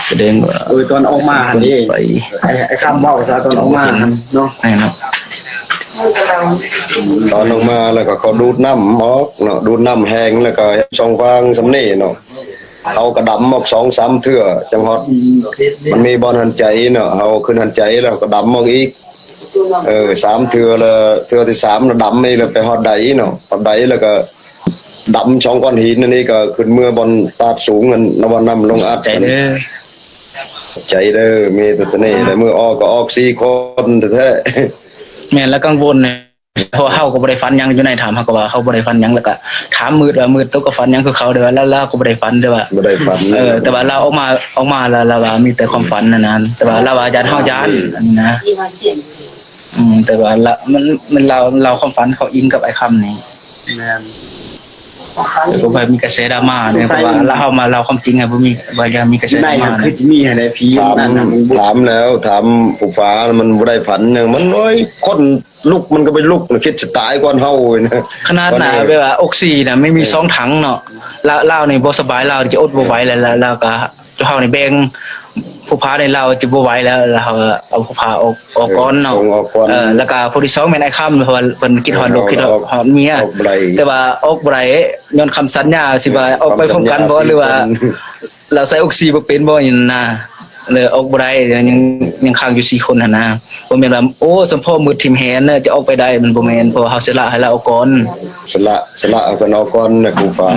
แสดงว่า เออ ตอนออกมาหั่นเด้ ไป ไอ้ ไอ้คำเว้าซะ ตอนออกมาหั่นเนาะ นะครับ ตอนออกมาแล้วก็เขาดูดน้ำออกเนาะ ดูดน้ำแห้งแล้วก็ช่องฟางสำนี้เนาะ เอากระดำออกสองสามเทื่อจังฮอด มันมีบ่อนหันใจเนาะ เอาขึ้นหันใจแล้วกระดำออกอีก เออ สามเทื่อแล้ว เทื่อที่สามแล้วดำอีกแล้วไปฮอดใดเนาะ ฮอดใดแล้วก็ดำช่องก้อนหินอันนี้ก็ขึ้นเมือบ่อนตาดสูงนั่น นวันน้ำลงอัด ใจเด้อ ใจเด้อ มีแต่ตัวนี้แต่มือออกก็ออกสี่คนแท้ๆ แม่นแล้วกังวลเนี่ย เพราะเฮาก็บ่ได้ฝันหยังอยู่ในถ้ำ เฮาก็ว่าเฮาบ่ได้ฝันหยัง แล้วก็ถามมืดว่ามืดโตก็ฝันหยังคือเขา แต่ว่าลาว ลาวก็บ่ได้ฝัน แต่ว่า บ่ได้ฝัน เออ แต่ว่าลาวออกมา ออกมาแล้ว ลาวว่ามีแต่ความฝันนั่นนะ แต่ว่าลาวว่าย้านเฮาย้าน อันนี้นะ อืม แต่ว่าลาว มัน มันลาว ลาวความฝันเขาอิงกับไอ้คำนี่ แม่น แต่ก็แบบมีกระแสดราม่าเนี่ย เพราะว่าเราเฮามาเล่าความจริงให้บ่มี ว่าอย่ามีกระแสดราม่า คือมีอะไรพี ถาม นั่นน่ะ ถามแล้วถามผู้ฟ้ามันบ่ได้ฝันหยังมันโอ้ยคนลุกมันก็ไปลุกมันคิดจะตายก่อนเฮาเลยนะ ขนาดน่ะแบบว่าออกซินะไม่มีสองถังเนาะลาวลาวนี่บ่สบายลาวจะอดบ่ไหวแล้วแล้วแล้วก็เฮานี่แบ่งผู้พาในลาวจะบ่ไหวแล้วแล้วเฮาเอาผู้พาออกออกก่อนเนาะ ส่งออกก่อน เออแล้วก็ผู้ที่สองแม่นไอ้คำเพราะว่าเพิ่นคิดฮอดลูกคิดฮอดเมีย ออกบ่ได้ แต่ว่าออกบ่ได้ย้อนคำสัญญาสิว่าออกไปพร้อมกันบ่หรือว่า เราใส่ออกซิบ่เป็นบ่นี่นะเลยออกบ่ได้ยังยังค้างอยู่สี่คนหั่นนะบ่แม่นว่าโอ้สมพอมืดทิ่มแหนนะจะออกไปได้มันบ่แม่นเพราะว่าเฮาเสียสละให้ลาวออกก่อน สละสละเอากันออกก่อนนะผู้ฟ้า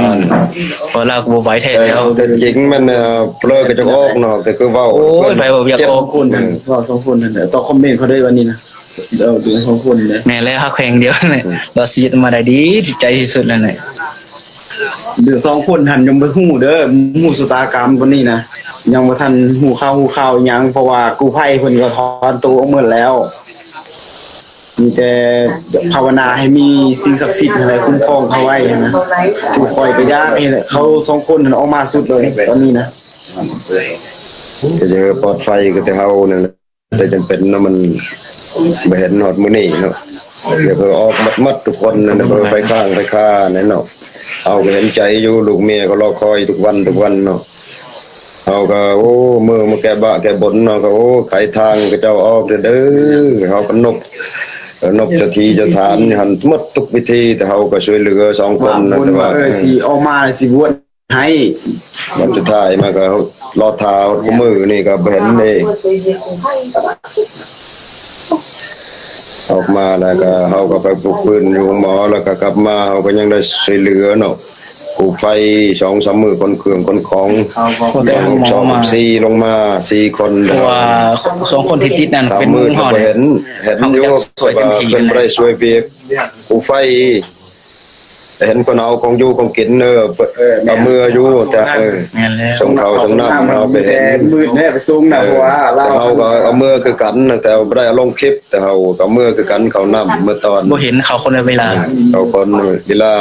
เพราะลาวก็บ่ไหวแท้ แต่ แล้ว แต่จริงมันเอ่อเปลือกก็จะออกเนาะแต่คือเว้า โอ้ยไปบ่อยากออก คนนั่นว่าสองคนนั่นแหละต่อคอมเมนต์เขาได้วันนี้นะเออถึงสองคนเนี่ย แม่นแล้วฮักแพงเดียวนี่รอดชีวิตมาได้ดีที่ใจที่สุดแล้วนี่ เดี๋ยวสองคนหันยังบ่ฮู้เด้อฮู้ชะตากรรมคนนี้นะยังบ่ทันฮู้ข่าวฮู้ข่าวหยังเพราะว่ากู้ภัยเพิ่นก็ถอนตัวออกหมดแล้ว มีแต่ภาวนาให้มีสิ่งศักดิ์สิทธิ์อะไรคุ้มครองเขาไว้นะผู้คอยก็อยากให้เขาสองคนนั้นออกมาสุดเลยตอนนี้นะ ก็จะปลอดภัยก็แต่เฮานั่นแหละแต่จำเป็นเนาะมันบ่เห็นฮอดมื้อนี้เนาะเดี๋ยวเพิ่นออกหมดๆทุกคนนั่นเพิ่นไปข้างไปคานั่นเนาะเฮาก็เห็นใจอยู่ลูกเมียก็รอคอยทุกวันทุกวันเนาะเฮาก็โอ้มื้อมาแก้บะแก้บนเนาะก็โอ้ไขทางก็เจ้าออกเด้อเฮาก็นบเอ่อนบเจ้าที่เจ้าทานหันหมดทุกวิธีแต่เฮาก็ช่วยเหลือสองคนนะแต่ว่า เออสิออกมาสิบวชให้ วันสุดท้ายมาก็รอท้าคู่มือนี่ก็บ่เห็นเด้ออกมาแล้วก็เฮาก็ไปปลุกพื้นอยู่หมอแล้วก็กลับมาเฮาก็ยังได้ช่วยเหลือเนาะกู้ภัยสองสามมื้อขนเครื่องขนของ พวกแต่หมอ สอง มา สี่ลงมาสี่คน เพราะว่าสองคนที่ติดนั่น ตาม เป็น มื มื อ อห ก็ อด บ่เห็นเห็นอยู่ เขาอยากช่วยเต็มที่ เพิ่นบ่ได้ช่วยเวียกกู้ภัยเห็นคนเอาของอยู่ของกินเออเพิ่นเอามืออยู่แต่เออ แม่นแล้ว ส่งเขาส่งน้ำเอาไปเห็น มืดแน่ไปส่งนะเพราะว่า แต่ เรา เฮาก็เอามือคือกันนะแต่บ่ได้เอาลงคลิปแต่เฮาก็เอามือคือกันเขาน้ำเมื่อตอน บ่เห็นเขาคนละเวลา เขาคนเวลา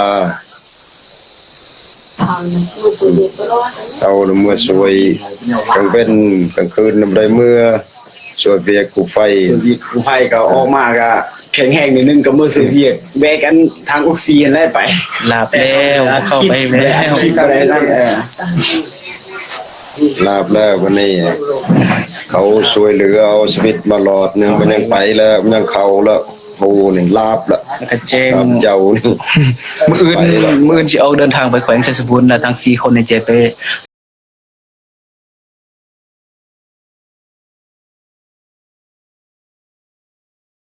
เอาเมื่อช่วยกลางเว้นกลางคืนนำได้เมื่อช่วยเวียกกู้ภัย ชีวิตกู้ภัยก็ออกมาก็แข็งแรงนิดนึงก็เมื่อชีวิตแบกอันทางออกซิเจนได้ไป หลับแล้วเข้าไปแล้ว ก็ได้นั่นเออ ลาบแล้ววันนี้ เขาช่วยเหลือเอาชีวิตมาหลอดหนึงมันยังไปแล้วมันยังเข้าแล้วโอ้นี่ลาบละ แล้วก็แจ้ง ลาบเจ้านี่ มื้ออื่นมื้ออื่นสิออกเดินทางไปแขวงไชยสมบูรณ์นะทั้งสี่คนนี่จะไป